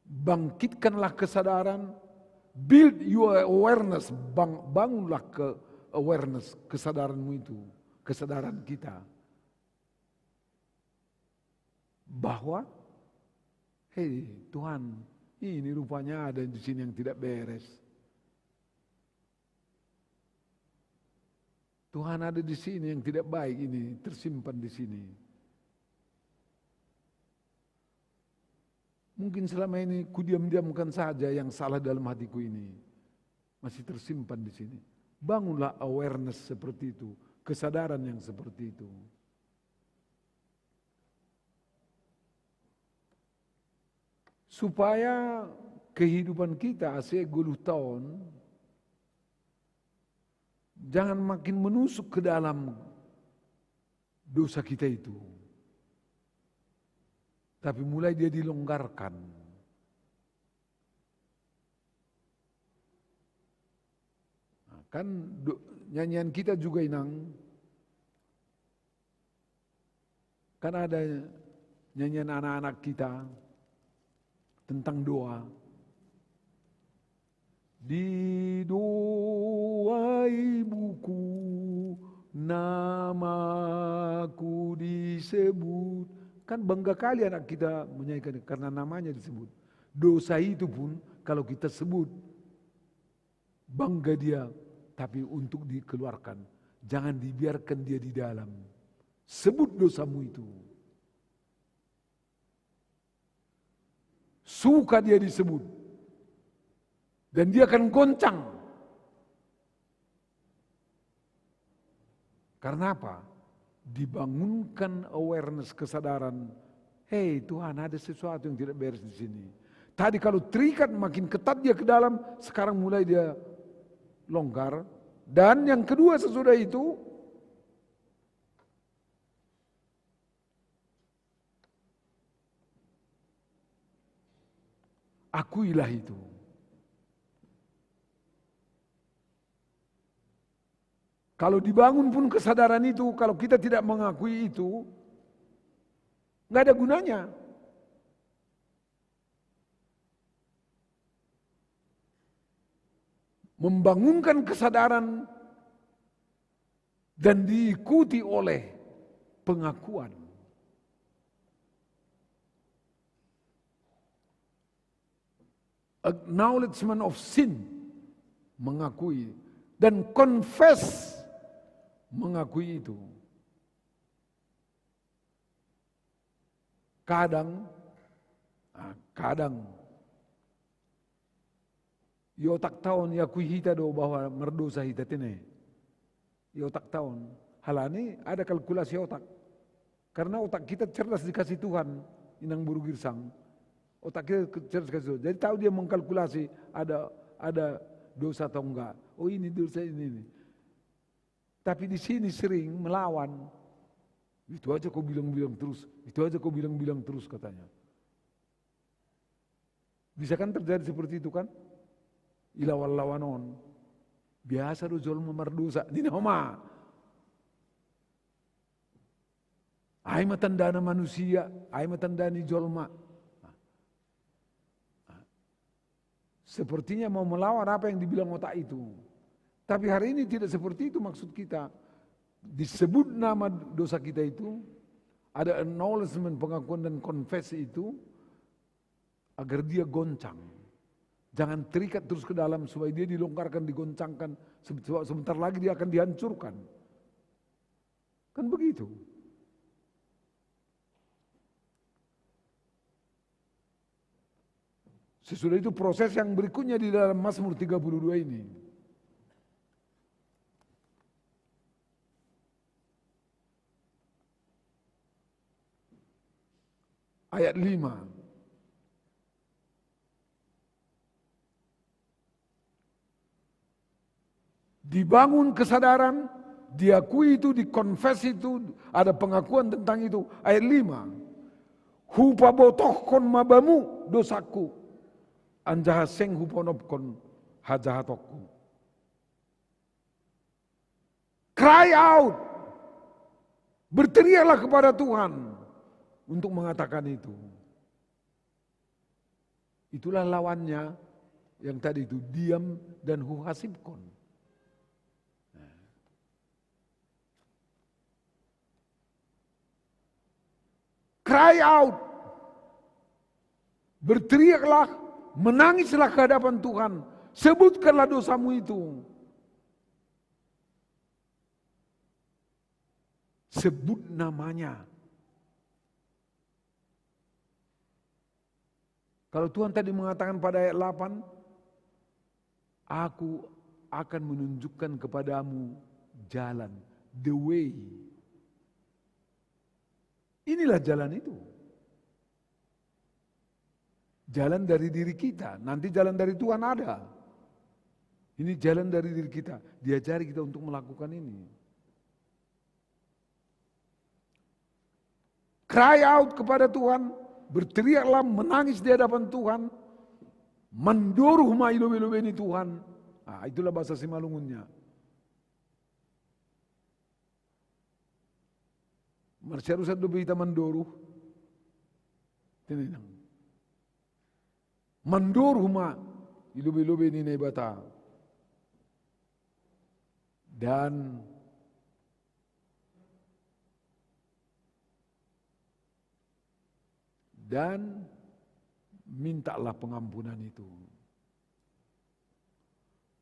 Bangkitkanlah kesadaran, build your awareness, bang-, bangunlah ke awareness, kesadaranmu itu, kesadaran kita. Bahwa, hei Tuhan, ini rupanya ada di sini yang tidak beres. Tuhan, ada di sini yang tidak baik ini tersimpan di sini. Mungkin selama ini kudiam-diamkan saja yang salah dalam hatiku ini. Masih tersimpan di sini. Bangunlah awareness seperti itu, kesadaran yang seperti itu. Supaya kehidupan kita ase goluh taon jangan makin menusuk ke dalam dosa kita itu. Tapi mulai dia dilonggarkan. Nah, kan do-, nyanyian kita juga, Inang, kan ada nyanyian anak-anak kita tentang doa. Di doa ibuku namaku disebut. Kan bangga kali anak kita menyanyikan karena namanya disebut. Dosa itu pun kalau kita sebut, bangga dia, tapi untuk dikeluarkan. Jangan dibiarkan dia di dalam. Sebut dosamu itu. Suka dia disebut. Dan dia akan goncang. Karena apa? Dibangunkan awareness, kesadaran, "Hei Tuhan, ada sesuatu yang tidak beres di sini." Tadi kalau terikat makin ketat dia ke dalam, sekarang mulai dia longgar. Dan yang kedua sesudah itu, akuilah itu. Kalau dibangun pun kesadaran itu, kalau kita tidak mengakui itu, nggak ada gunanya. Membangunkan kesadaran Dan diikuti oleh pengakuan. Acknowledgement of sin, mengakui, dan confess, mengakui itu. Kadang, ah, kadang, i otak ta on iakui hita do bahwa mardosa hita, tene. I otak ta on. Halani ada kalkulasi otak. Karena otak kita cerdas dikasih Tuhan, inang boru Girsang. Otak kita cerdas dikasih Tuhan. Jadi tahu dia mengkalkulasi ada ada dosa atau enggak. Oh, ini dosa ini, ini. Tapi di sini sering melawan. Itu aja kau bilang-bilang terus, itu aja kau bilang-bilang terus katanya. Bisa kan terjadi seperti itu kan? I lawan-lawan on. Biasa do jolma mardosa, nina homa. Ai ma tandana manusia, ai ma tanda ni jolma. Sepertinya mau melawan apa yang dibilang otak itu. Tapi hari ini tidak seperti itu maksud kita. Disebut nama dosa kita itu, ada acknowledgement, pengakuan dan confess itu, agar dia goncang. Jangan terikat terus ke dalam supaya dia dilonggarkan, digoncangkan. Sebab sebentar lagi dia akan dihancurkan. Kan begitu. Sesudah itu proses yang berikutnya di dalam Mazmur tiga puluh dua ini. Ayat lima. Dibangun kesadaran, diakui itu, dikonfes itu, ada pengakuan tentang itu. Ayat lima. Hupabotohkon ma bamu dosaku, anjaha seng huponopkon hajahatonku. Cry out. Berteriaklah kepada Tuhan untuk mengatakan itu. Itulah lawannya yang tadi itu, diam dan huhasibkon. Cry out. Berteriaklah, menangislah ke hadapan Tuhan. Sebutkanlah dosamu itu. Sebut namanya. Kalau Tuhan tadi mengatakan pada ayat delapan, "Aku akan menunjukkan kepadamu jalan, the way." Inilah jalan itu. Jalan dari diri kita, nanti jalan dari Tuhan ada. Ini jalan dari diri kita, diajari kita untuk melakukan ini. Cry out kepada Tuhan, berteriaklah, menangis di hadapan Tuhan, mandoro ma i lobei-lobei ni Tuhan. Ah, itulah bahasa Simalungunnya. Marsiarusan dope hita mandoro. Tene inang. Mandoro ma i lobei-lobei ni Naibata. Dan dan mintalah pengampunan itu.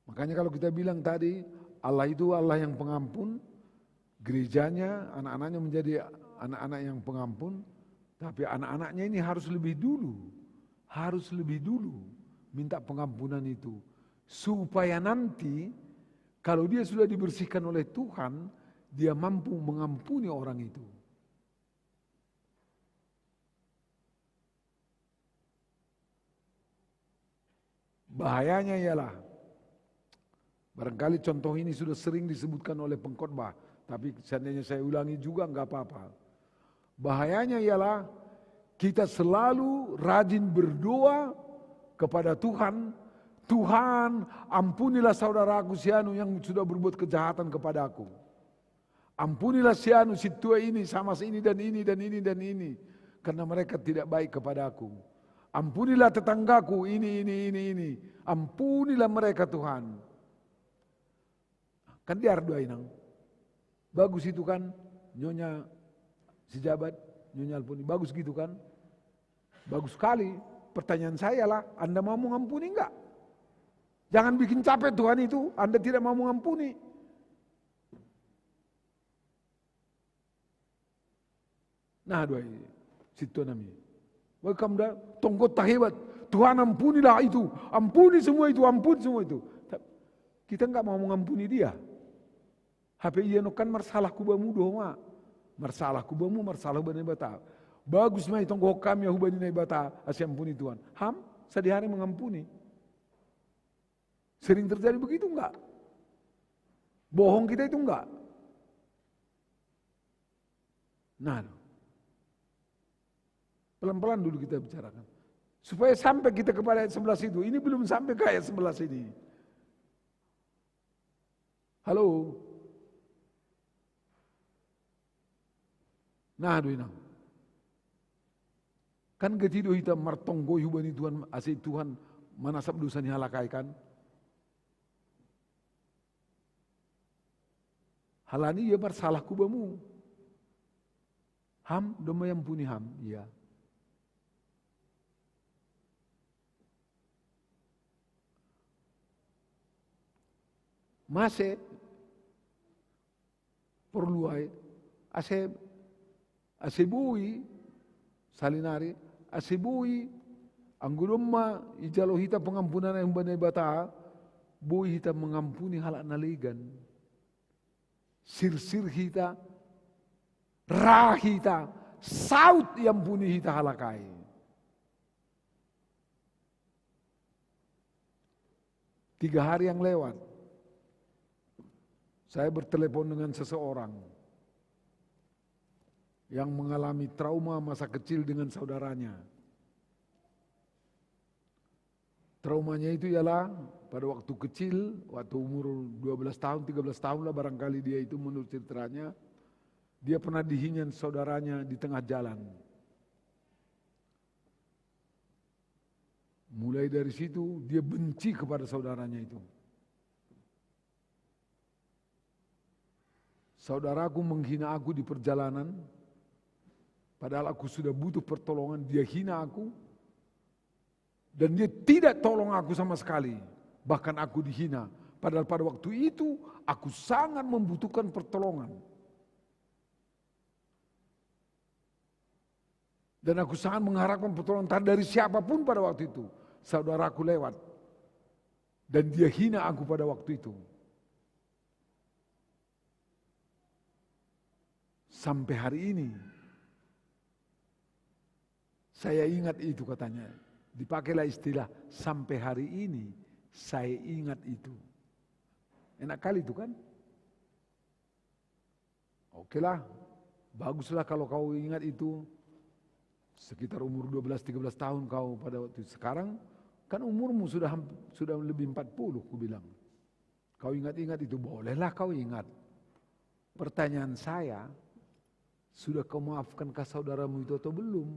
Makanya kalau kita bilang tadi, Allah itu Allah yang pengampun, gerejanya, anak-anaknya menjadi anak-anak yang pengampun, tapi anak-anaknya ini harus lebih dulu, harus lebih dulu minta pengampunan itu. Supaya nanti kalau dia sudah dibersihkan oleh Tuhan, dia mampu mengampuni orang itu. Bahayanya ialah, barangkali contoh ini sudah sering disebutkan oleh pengkhotbah, tapi seandainya saya ulangi juga nggak apa-apa. Bahayanya ialah kita selalu rajin berdoa kepada Tuhan, "Tuhan, ampunilah saudaraku si anu yang sudah berbuat kejahatan kepadaku. Ampunilah si anu, si tua ini, sama si ini dan ini dan ini dan ini, karena mereka tidak baik kepadaku. Ampunilah tetanggaku ini, ini, ini, ini. Ampunilah mereka, Tuhan." Kan dia doa inang. Bagus itu kan, Nyonya si jabat, Nyonya Alpuni. Bagus gitu kan? Bagus sekali. Pertanyaan saya lah, Anda mau mengampuni enggak? Jangan bikin capek Tuhan itu, Anda tidak mau mengampuni. Nah, doa ini. Situ nami. Welcome dah, tonggo ta hebat. Tuhan, ampunilah itu, ampuni semua itu, ampuni semua itu. Ta-, kita nggak mau mengampuni dia. Hape ia no kan marsalah kubamu do ma. Marsalah kubamu, marsalah hubani Naibata. Bagus mai tonggo kami hubani Naibata, ase ampuni Tuhan. Ham, sadihari mengampuni. Sering terjadi begitu enggak? Bohong kita itu enggak? Nah, pelan-pelan dulu kita bicarakan. Supaya sampai kita kepada ayat sebelas itu. Ini belum sampai ke ayat sebelas ini. Halo? Nah, do inang. Kan gati do hita martonggo hubani Tuhan, ase Tuhan manasap dosa ni halakai kan? Halani ia marsalah kubamu. Ham, domma iampuni ham ia. Mase porlu ai, ase, ase boi, salinari, ase boi, anggo domma ijalo hita pengampunan ai hubani Naibata, boi hita mengampuni halak na legan. Sirsir hita, ra hita, saut iampuni hita halakai. Tiga hari yang lewat, saya bertelepon dengan seseorang yang mengalami trauma masa kecil dengan saudaranya. Traumanya itu ialah pada waktu kecil, waktu umur dua belas tahun, tiga belas tahun lah barangkali dia itu, menurut ceritanya, dia pernah dihina saudaranya di tengah jalan. Mulai dari situ dia benci kepada saudaranya itu. Saudaraku menghina aku di perjalanan, padahal aku sudah butuh pertolongan, dia hina aku, dan dia tidak tolong aku sama sekali. Bahkan aku dihina, padahal pada waktu itu aku sangat membutuhkan pertolongan. Dan aku sangat mengharapkan pertolongan, entah dari siapapun pada waktu itu. Saudaraku lewat, dan dia hina aku pada waktu itu. Sampai hari ini saya ingat itu, katanya. Dipakailah istilah, "Sampai hari ini saya ingat itu." Enak kali itu kan? Okelah, baguslah kalau kau ingat itu. Sekitar umur dua belas tiga belas tahun kau pada waktu itu. Sekarang kan umurmu sudah hamp-, sudah lebih empat puluh, ku bilang. Kau ingat-ingat itu, bolehlah kau ingat. Pertanyaan saya, sudah kau maafkankah saudaramu itu atau belum?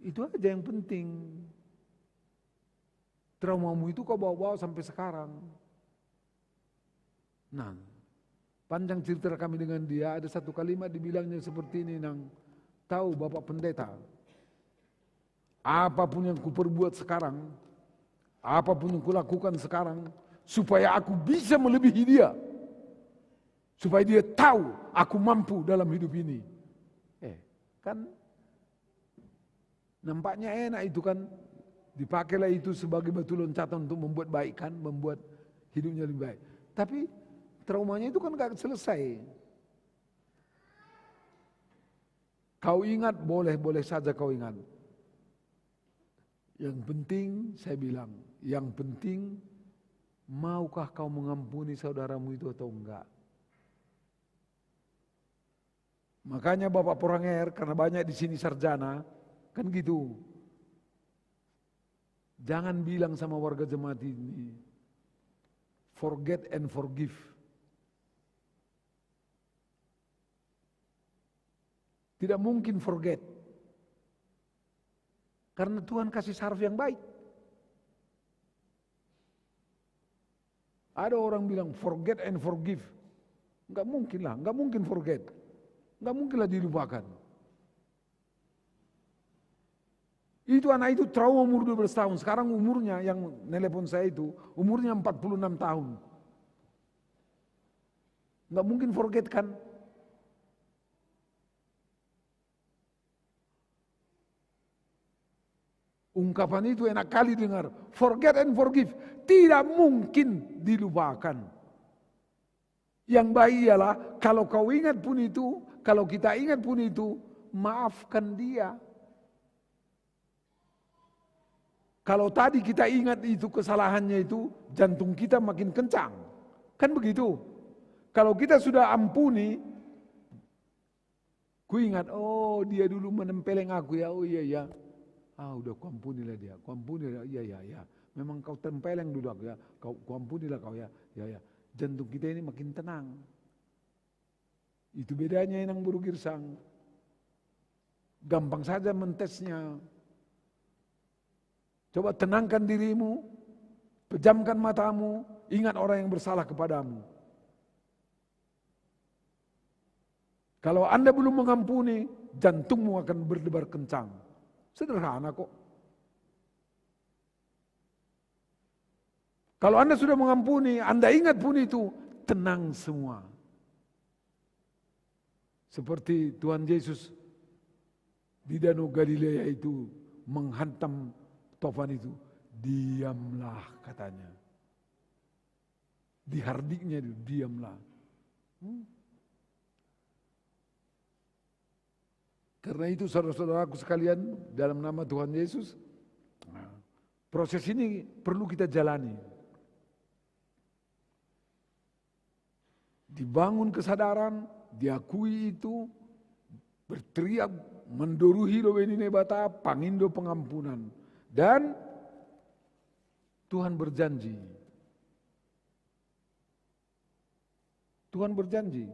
Itu aja yang penting. Traumamu itu kau bawa-bawa sampai sekarang. Nah, panjang cerita kami dengan dia, ada satu kalimat dibilangnya seperti ini, nang, "Tahu, Bapak Pendeta, apapun yang kuperbuat sekarang, apapun yang kulakukan sekarang, supaya aku bisa melebihi dia. Supaya dia tahu aku mampu dalam hidup ini." Eh, kan nampaknya enak itu kan, dipakailah itu sebagai batu loncatan untuk membuat baik kan, membuat hidupnya lebih baik. Tapi traumanya itu kan gak selesai. Kau ingat, boleh-boleh saja kau ingat. Yang penting, saya bilang, yang penting, maukah kau mengampuni saudaramu itu atau enggak? Makanya Bapak Poranger, karena banyak di sini sarjana, kan gitu. Jangan bilang sama warga jemaat ini, "Forget and forgive." Tidak mungkin forget. Karena Tuhan kasih saraf yang baik. Ada orang bilang forget and forgive. Nggak mungkin lah, nggak mungkin forget. Nggak mungkin lah dilupakan. Itu anak itu trauma umur dua belas tahun. Sekarang umurnya, yang nelpon saya itu, umurnya empat puluh enam tahun. Nggak mungkin forget kan? Ungkapan itu enak kali dengar. Forget and forgive. Tidak mungkin dilupakan. Yang baik ialah kalau kau ingat pun itu, kalau kita ingat pun itu, maafkan dia. Kalau tadi kita ingat itu kesalahannya itu, jantung kita makin kencang. Kan begitu. Kalau kita sudah ampuni, ku ingat, "Oh, dia dulu menempeleng aku ya, oh iya, iya. Ah, udah, kuampunilah dia, kuampunilah, iya, iya, iya. Memang kau tempeleng dulu aku ya, kau, kuampunilah kau ya, iya, iya." Jantung kita ini makin tenang. Itu bedanya, inang buru girsang. Gampang saja mentesnya. Coba tenangkan dirimu, pejamkan matamu, ingat orang yang bersalah kepadamu. Kalau Anda belum mengampuni, jantungmu akan berdebar kencang. Sederhana kok. Kalau Anda sudah mengampuni, Anda ingat pun itu, tenang semua. Seperti Tuhan Yesus di Danau Galilea itu menghantam topan itu, "Diamlah," katanya. Di hardiknya itu, "Diamlah." Hmm. Karena itu, saudara-saudaraku sekalian, dalam nama Tuhan Yesus, nah, proses ini perlu kita jalani. Dibangun kesadaran, diakui itu, berteriak, mendoruhi lo ini nebata, pangindo pengampunan. Dan Tuhan berjanji. Tuhan berjanji.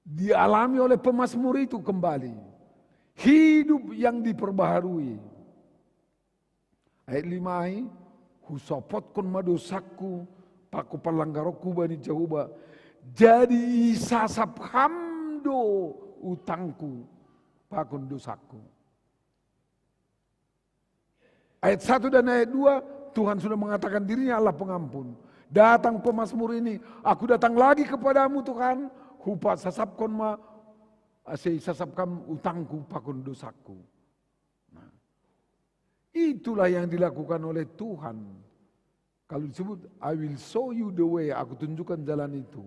Dialami oleh pemazmur itu kembali. Hidup yang diperbaharui. Ayat lima ai, "Husopotkon ma dosaku, pako palanggaronku bani Jahowa. Jadi isasap Ham do utangku, pakon dosaku." Ayat satu dan ayat dua, Tuhan sudah mengatakan dirinya Allah pengampun. Datang pemazmur ini, "Aku datang lagi kepadamu, Tuhan, hupasasapkon ma, ase isasap Ham utangku pakon dosaku." Nah, itulah yang dilakukan oleh Tuhan. Kalau disebut, "I will show you the way," aku tunjukkan jalan itu.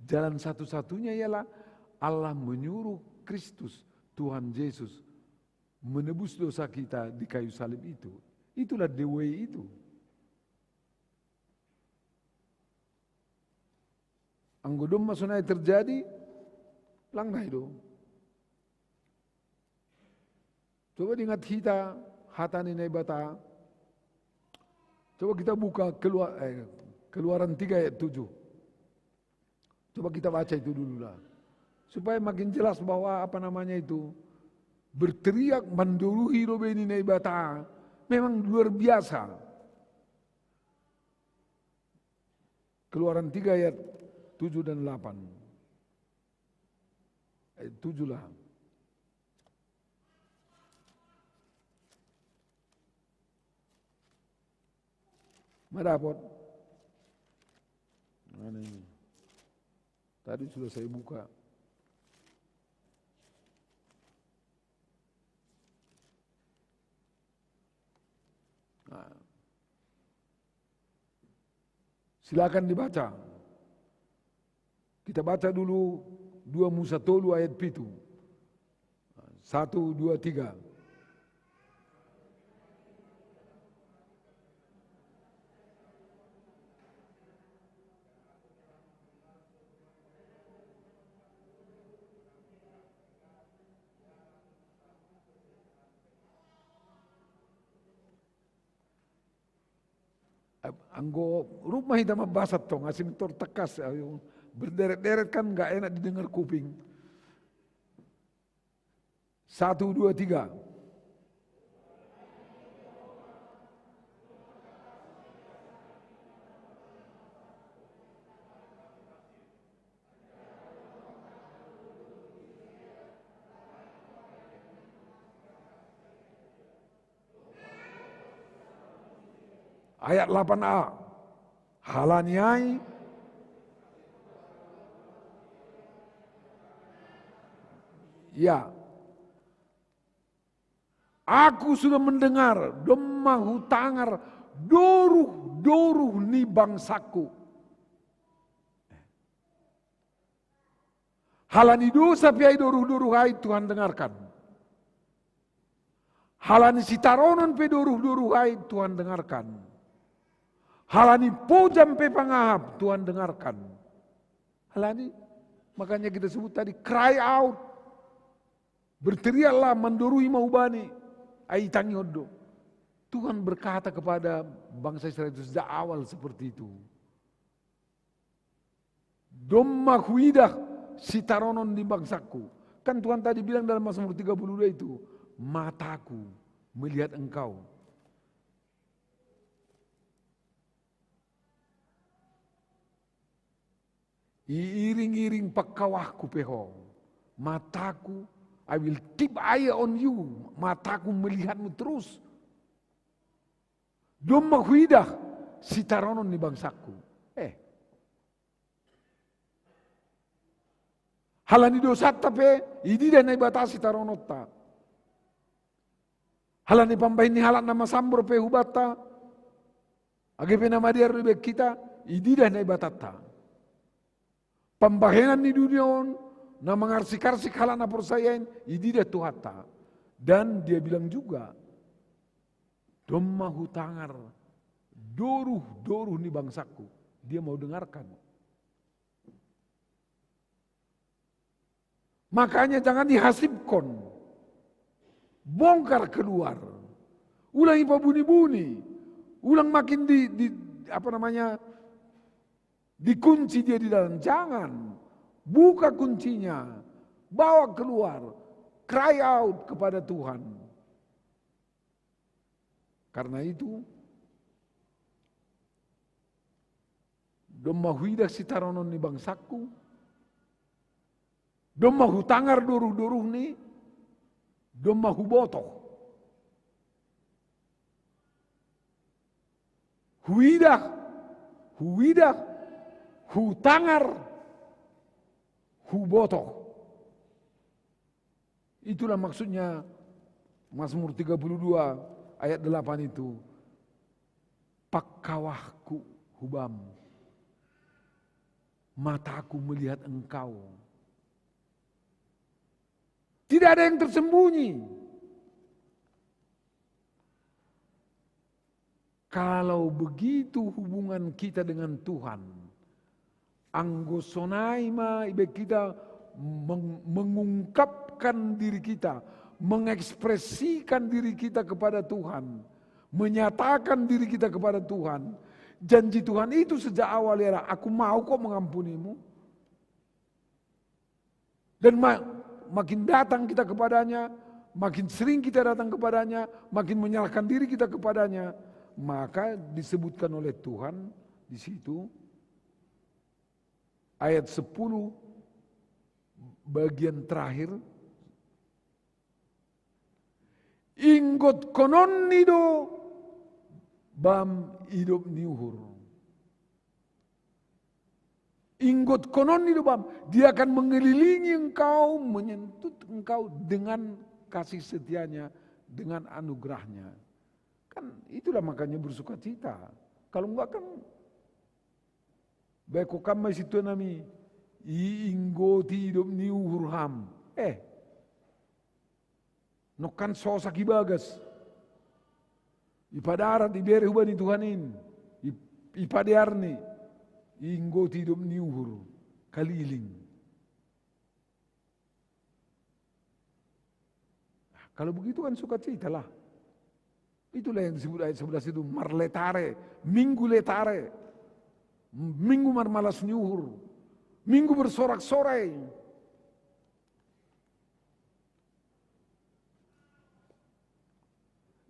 Jalan satu-satunya ialah Allah menyuruh Kristus, Tuhan Yesus, menebus dosa kita di kayu salib itu. Itulah the way itu. Anggo domma sonai terjadi, lang nai do. Coba diingat hita hata ni Naibata. Coba kita buka keluar, eh, Keluaran tiga ayat tujuh. Coba kita baca itu dulu lah. Supaya makin jelas bahwa apa namanya itu, berteriak menduruhi lo bini Naibata memang luar biasa. Keluaran tiga ayat tujuh dan delapan. Ayat tujuh lah. Ma dapot? Mana ini? Tadi sudah saya buka. Nah. Silakan dibaca. Kita baca dulu dua Musa tolu ayat pitu. Satu, dua, tiga. Anggo ruma hita mambasa tong, asing tor tekas, ayo, berderet-deret kan nggak enak didengar kuping. Satu, dua, tiga. Ayat delapan a. Halani ai. Ya. Aku sudah mendengar domma hutangar doruh-doruh ni bangsaku. Halani dosa pe ai doruh-doruh ai Tuhan dengarkan. Halani sitaronon pe doruh-doruh ai Tuhan dengarkan. Halani pojam pe pangahap Tuhan dengarkan. Halani, makanya kita sebut tadi, cry out. Berteriaklah, mandorui ma hubani, ai tangihon do. Tuhan berkata kepada bangsa Israel itu sejak awal seperti itu. Domma huidah sitaronon ni bangsaku. Kan Tuhan tadi bilang dalam Mazmur tiga puluh dua itu, mataku melihat engkau. Iiring-iring pangkawahku pe ho. Mataku, I will keep eye on you. Mataku melihatmu terus. Domma huidah sitaronon ni bangsaku. Eh. Halani dosanta pe, ididah Naibata sitarononta. Halani pambahen ni halak na masambor pe hubanta, age pe na madear do ibaen hita, ididah Naibatanta. Pambahenan ni dunia on, na mangarsik-arsik halak na porsaya in, ididah Tuhanta. Dan dia bilang juga, domma hutangar doruh-doruh ni bangsaku, dia mau dengarkan. Makanya jangan dihasipkon. Bongkar keluar. Ulang ipabuni-buni. Ulang makin di, di apa namanya, dikunci dia di dalam. Jangan. Buka kuncinya. Bawa keluar. Cry out kepada Tuhan. Karena itu, domma huidah sitaronon ni bangsaku, domma hutangar doruh-doruhni, domma hubotoh. Huidah, huidah, hutangar, hubotoh. Itulah maksudnya Mazmur tiga puluh dua ayat delapan itu. Pangkawahku hubam. Mataku melihat engkau. Tidak ada yang tersembunyi. Kalau begitu hubungan kita dengan Tuhan, anggo sonai ma ibaen hita meng-, mengungkapkan diri kita, mengekspresikan diri kita kepada Tuhan, menyatakan diri kita kepada Tuhan, janji Tuhan itu sejak awal ialah, aku mau kok mengampunimu. Dan ma-, makin datang kita kepadanya, makin sering kita datang kepadanya, makin menyerahkan diri kita kepadanya, maka disebutkan oleh Tuhan di situ, ayat sepuluh, bagian terakhir, inggotkononni do bam idop ni uhur. Inggotkononni do bam, dia akan mengelilingi engkau, menyentuh engkau dengan kasih setianya, dengan anugerahnya. Kan itulah makanya bersukacita. Kalau enggak kan, bae ko kam mai sintua nami, iinggoti idop ni uhur ham. Eh, nongkan sosak ibagas. Ipadarat, ibere hubani Tuhan in. I-, ipadearni. Inggoti idop ni uhur. Kaliling. Kalau begitu kan sukacitalah. Itulah yang disebut ayat sebelas itu, marletare, minggu letare, minggu marmalas ni uhur, minggu bersorak-sorai.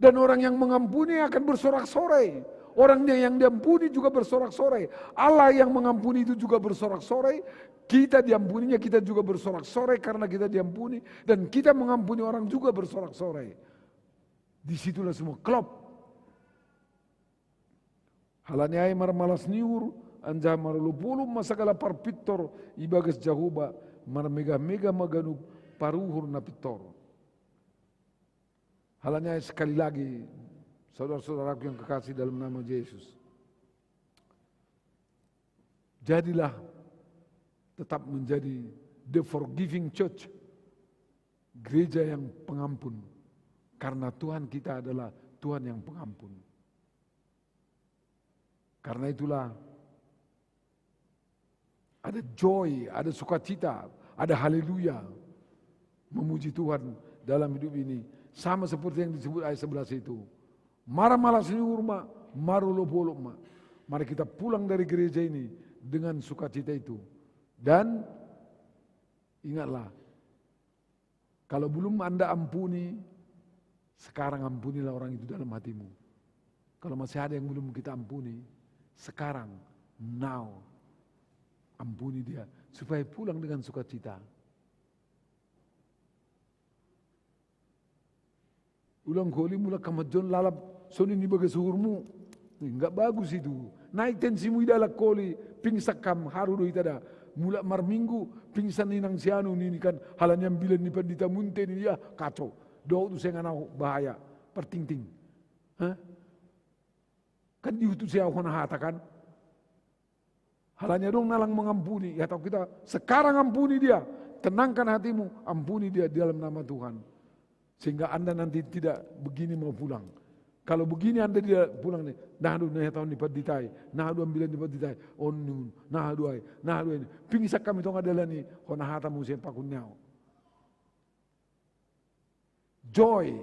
Dan orang yang mengampuni akan bersorak-sorai. Orang yang diampuni juga bersorak-sorai. Allah yang mengampuni itu juga bersorak-sorai. Kita diampuninya, kita juga bersorak-sorai karena kita diampuni. Dan kita mengampuni orang juga bersorak-sorai. Disitulah semua klop. Halani ai marmalas ni uhur, anjaha marolopolop ma sagala parpintor i bagas Jahowa, marmegah-megah ma ganup paruhur na pintor. Halani ai sekali lagi, saudara-saudaraku yang kekasih dalam nama Yesus, jadilah tetap menjadi the forgiving church, gereja yang pengampun. Karena Tuhan kita adalah Tuhan yang pengampun. Karena itulah ada joy, ada sukacita, ada haleluya. Memuji Tuhan dalam hidup ini. Sama seperti yang disebut ayat sebelas itu. Marmalas ni uhur ma, marolopolop ma. Mari kita pulang dari gereja ini dengan sukacita itu. Dan ingatlah, kalau belum Anda ampuni, sekarang ampunilah orang itu dalam hatimu. Kalau masih ada yang belum kita ampuni, sekarang, now, ampuni dia, supaya pulang dengan sukacita. Ulang koli mulak kam hadjon lalap songon i bagas uhurmu. Nggak bagus itu. Naik tensimu i, dalan koli, pingsan kam, haru do hita da. Mulak marminggu, pingsan inang si anu nini kan, halani ambilan ni pandita munte nini, ah, kacau. Dohot tu seng anak bahaya, partingting. Hah? Kan diutus ia hona hata kan? Halani adong na lang mengampuni, ya tahu kita, sekarang ampuni dia, tenangkan hatimu, ampuni dia di dalam nama Tuhan. Sehingga Anda nanti tidak begini mau pulang. Kalau begini Anda tidak pulang nih, nah aduh, nah tahun di paditai, nah aduh ambilan di paditai, on nun, nah aduh ai, nah aduh ini. Pingsan kami tong adalah nih, hona hata musim pakun nyau. Joy.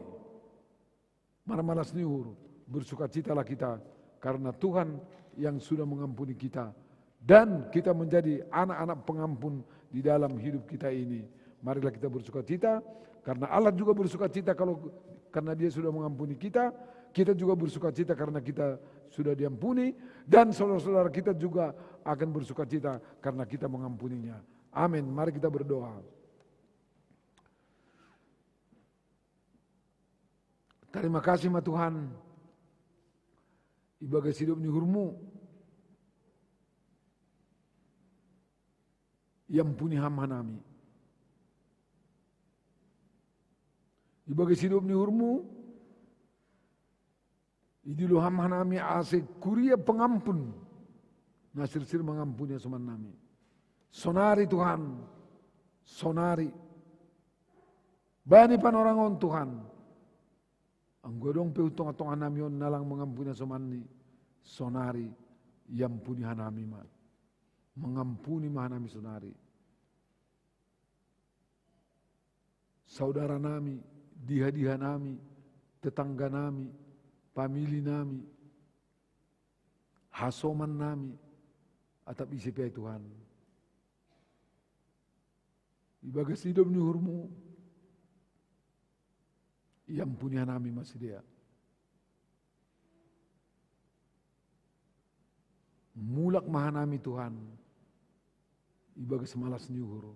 Marmalas ni uhur, bersukacitalah kita karena Tuhan yang sudah mengampuni kita. Dan kita menjadi anak-anak pengampun di dalam hidup kita ini. Marilah kita bersukacita, karena Allah juga bersukacita kalau karena Dia sudah mengampuni kita. Kita juga bersukacita karena kita sudah diampuni. Dan saudara-saudara kita juga akan bersukacita karena kita mengampuninya. Amin. Mari kita berdoa. Tarima kasih ma Tuhan, ibagas idop ni uhurmu, iampuni Ham hanami. Ibagas idop ni uhurmu, idilo Ham hanami ase kuria pengampun, na sirsir mangampuni hasoman nami. Sonari Tuhan, sonari. Bani panorang on Tuhan. Anggo adong pe hu tonga-tonga nami on na lang mangampuni hasomanni, sonari, iampuni hanami ma. Mangampuni ma hanami sonari. Saudara nami, diha-diha nami, tetangga nami, pamili nami, hasoman nami, atap ise pe ai Tuhan. Ibagas idop ni uhurmu, iampuni hanami ma sidea. Mulak ma hanami Tuhan, ibagas malas ni uhur.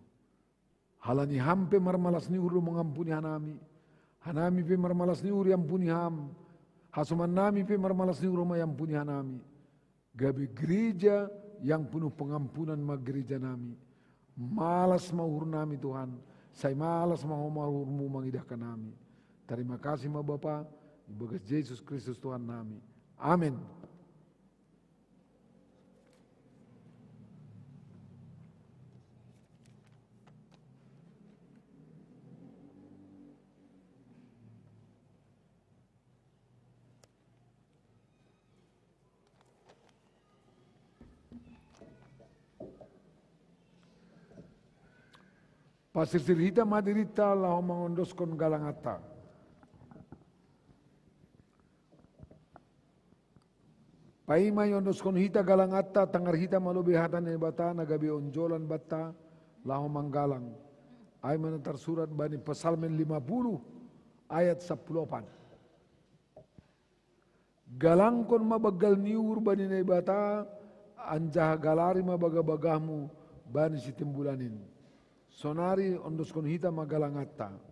Halani Ham pe marmalas ni uhur do mangampuni hanami. Hanami pe marmalas ni uhur iampuni Ham. Hasoman nami pe marmalas ni uhur ma iampuni hanami. Gabe gereja yang penuh pengampunan ma gereja nami. Malas ma uhur nami Tuhan, sai malas ma Ho ma uhurmu mangidahkan nami. Tarima kasih ma Bapa, ibagas Jesus Kristus Tuhan nami. Amin. Pasirsir hita ma dirinta laho mangondoskon galanganta. Paima iondoskon hita galanganta, tangar hita ma lobei hata ni Naibata na gabe onjolan banta laho manggalang. Ai ma na tarsurat bani Psalmen lima puluh ayat sampulu opat. Galangkon ma banggal ni uhur bani Naibata, anjaha galari ma bagah-bagahmu bani sitimbulan in. Sonari ondoskon hita ma galanganta.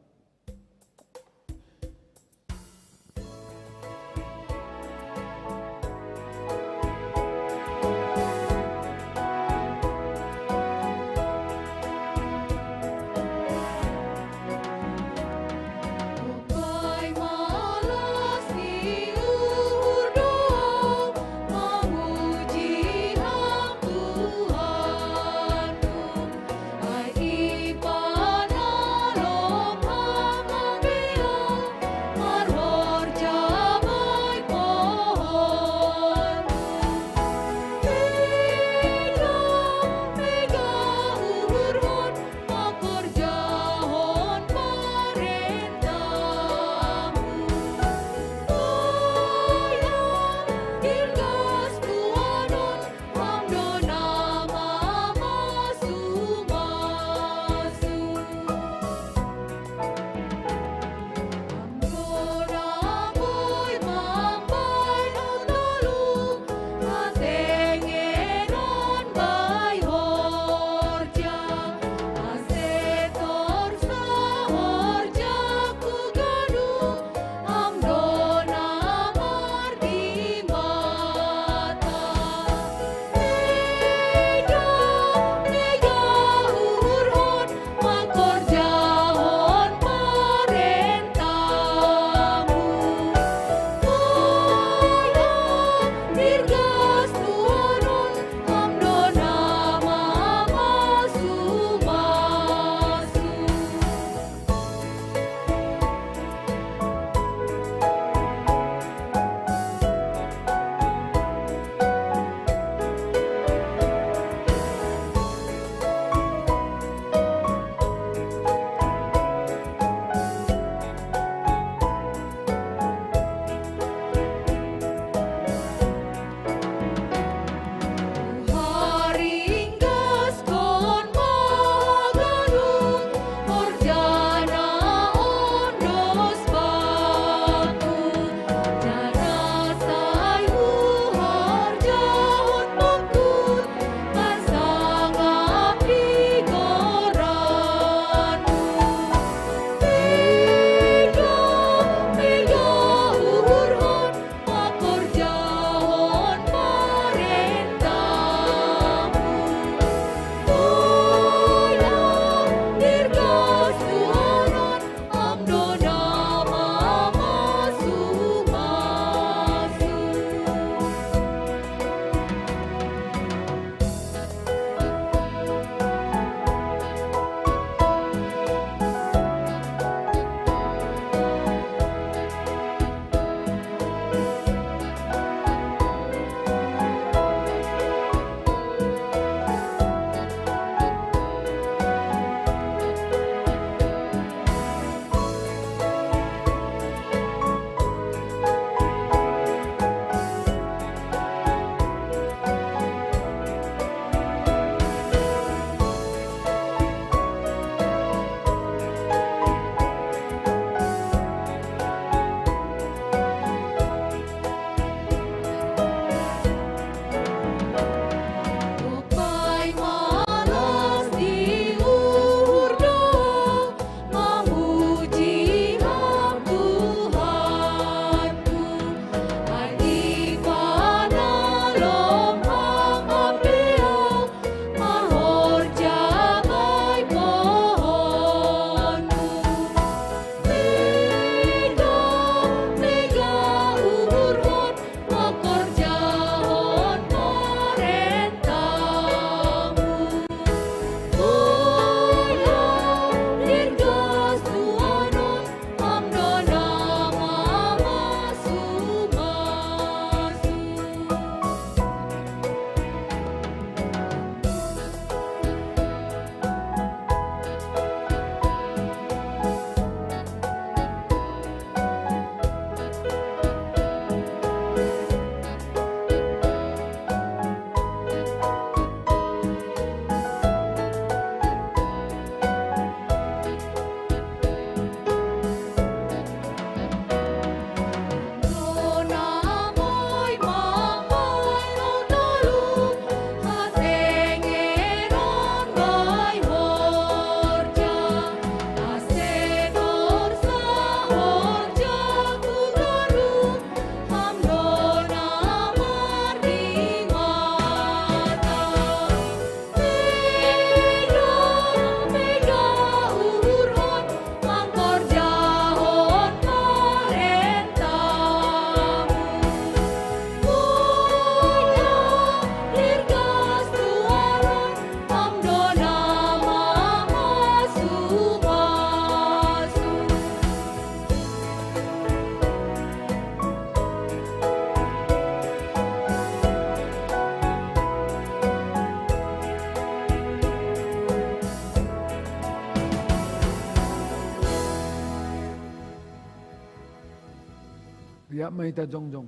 Ya, mai ta jongjong.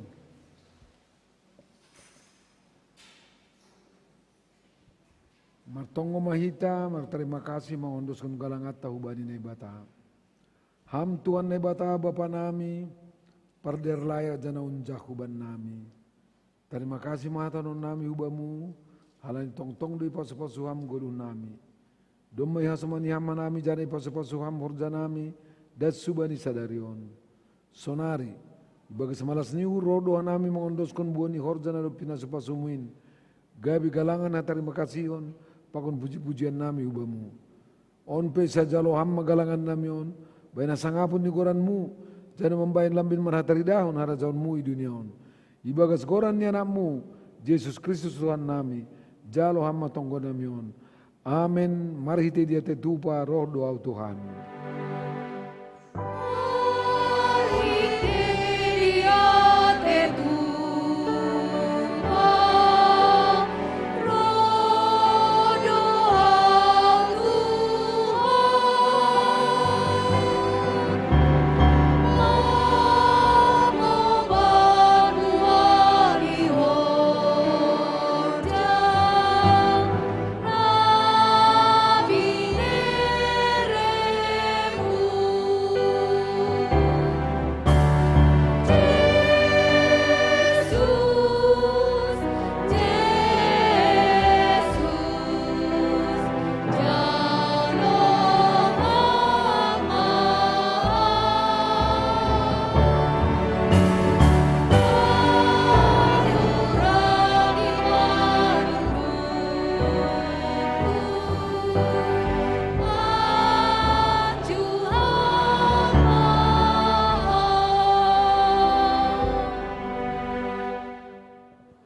Martonggo ma hita, martarima kasih, mangondoskon galanganta hubani Naibata. Ham Tuhan Naibata Bapa nami, pardear layak jana unjak huban nami. Tarima kasih ma hatahonon nami hubamu, halani tongtong do ipasu-pasu ham goluh nami. Domma ihasomani ham hanami jana ipasu-pasu ham horja nami, das hubani sadari on. Sonari, ibagas malas ni uhur roh do hanami mangondoskon buah ni horja na dob pinasu-pasumu in, gabe galangan hatarima kasihon, pakon puji-pujian nami hubamu. On pe sai jalo ham ma galangan nami on, bahen hasangapon ni goranmu, jana mambahen lambin marhataridahon harajaonmu i dunia on. Ibagas goran ni anakmu, Jesus Kristus Tuhan nami, jalo ham ma tonggo nami on. Amen. Marhite dia tetupa roh do au Tuhan.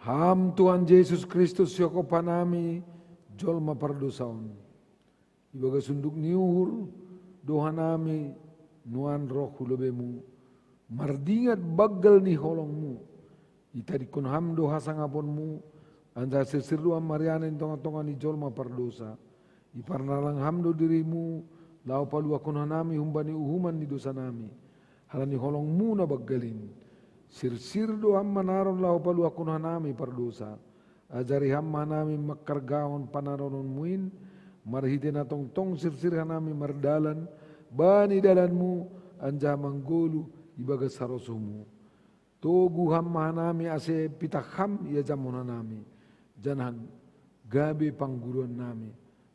Ham Tuhan Jesus Kristus, sihophop hanami jolma pardosa on. Ibagas unduk ni uhur do hanami nuan roh hu lobemu, mardingat banggal ni holongmu. Itadingkon ham do hasangaponmu, anjaha sirsir do ham marianan i tongah-tongah ni jolma pardosa. Iparnalang ham do dirimu, laho paluahkon hanami humbani uhuman ni dosanami. Halani holongmu na banggal in, sirsir do ham manaron laho paluahkon hanami pardosa. Ajari ham ma hanami manghargahon panarononmu in, marhite na tongtong sirsir hanami mardalan bani dalanmu, anjaha manggoluh ibagas harosuhmu. Togu ham ma hanami ase pitah ham iajamhon hanami, janah gabe pangguruannami,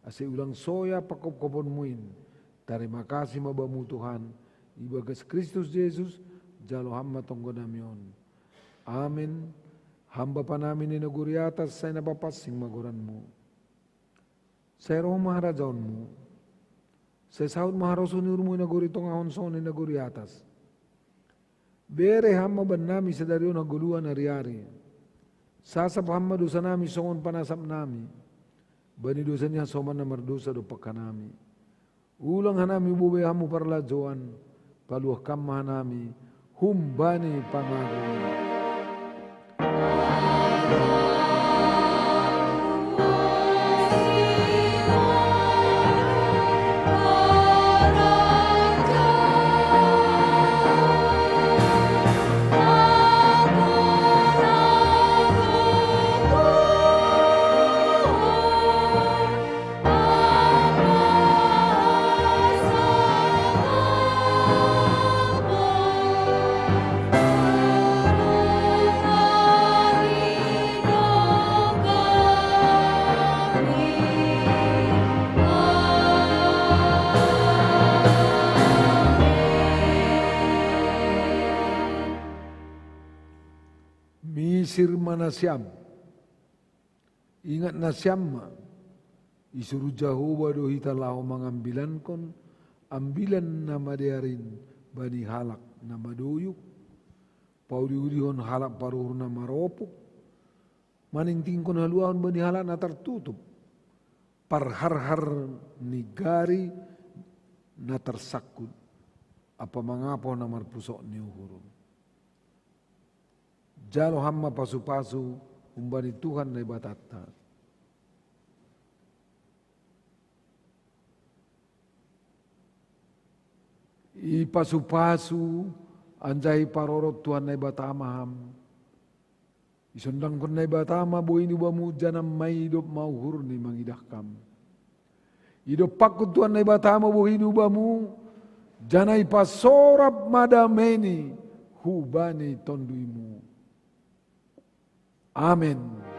ase ulang soya panghophopon-Mu in. Tarima kasih ma Bamu Tuhan, ibagas Kristus Jesus, jalo ham ma tonggonami on. Amen. Ham Bapanami na i nagori atas, sai na papansing ma goran-Mu. Sai roh ma harajaon-Mu. Sai saut ma harosuh ni uhur-Mu i nagori tongah on songon i nagori atas. Bere ham ma bannami sadari on hagoluhan ariari. Sasap ham ma dosanami songon panasapnami bani dosa ni hasoman na mardosa dompak hanami. Ulang hanami boi Hamu parlajouan, paluah Kam ma hanami humbani pangago. Misir ma nasiam. Ingat nasiam ma, isuru Jahowa do hita laho mangambilankon ambilan na madear in bani halak na madoyuk, paudi-udihon halak paruhur na maropuk, maningtingkon haluahon bani halak na tartutup, parharhar ni gari na tarsangkut, ampa mangapoh na marpusok ni uhur. Jalo ham ma pasu-pasu humbani Tuhan Naibatanta. Ipasu-pasu Anjaha iparorot Tuhan Naibata ma ham. Isondangkon Naibata ma bohi ni ubamu janah maidop ma uhurni mangidah kam. Idop pakon Tuhan Naibata ma bohi ni ubamu, janah ipasorap ma dameini hubani tonduymu. Amen.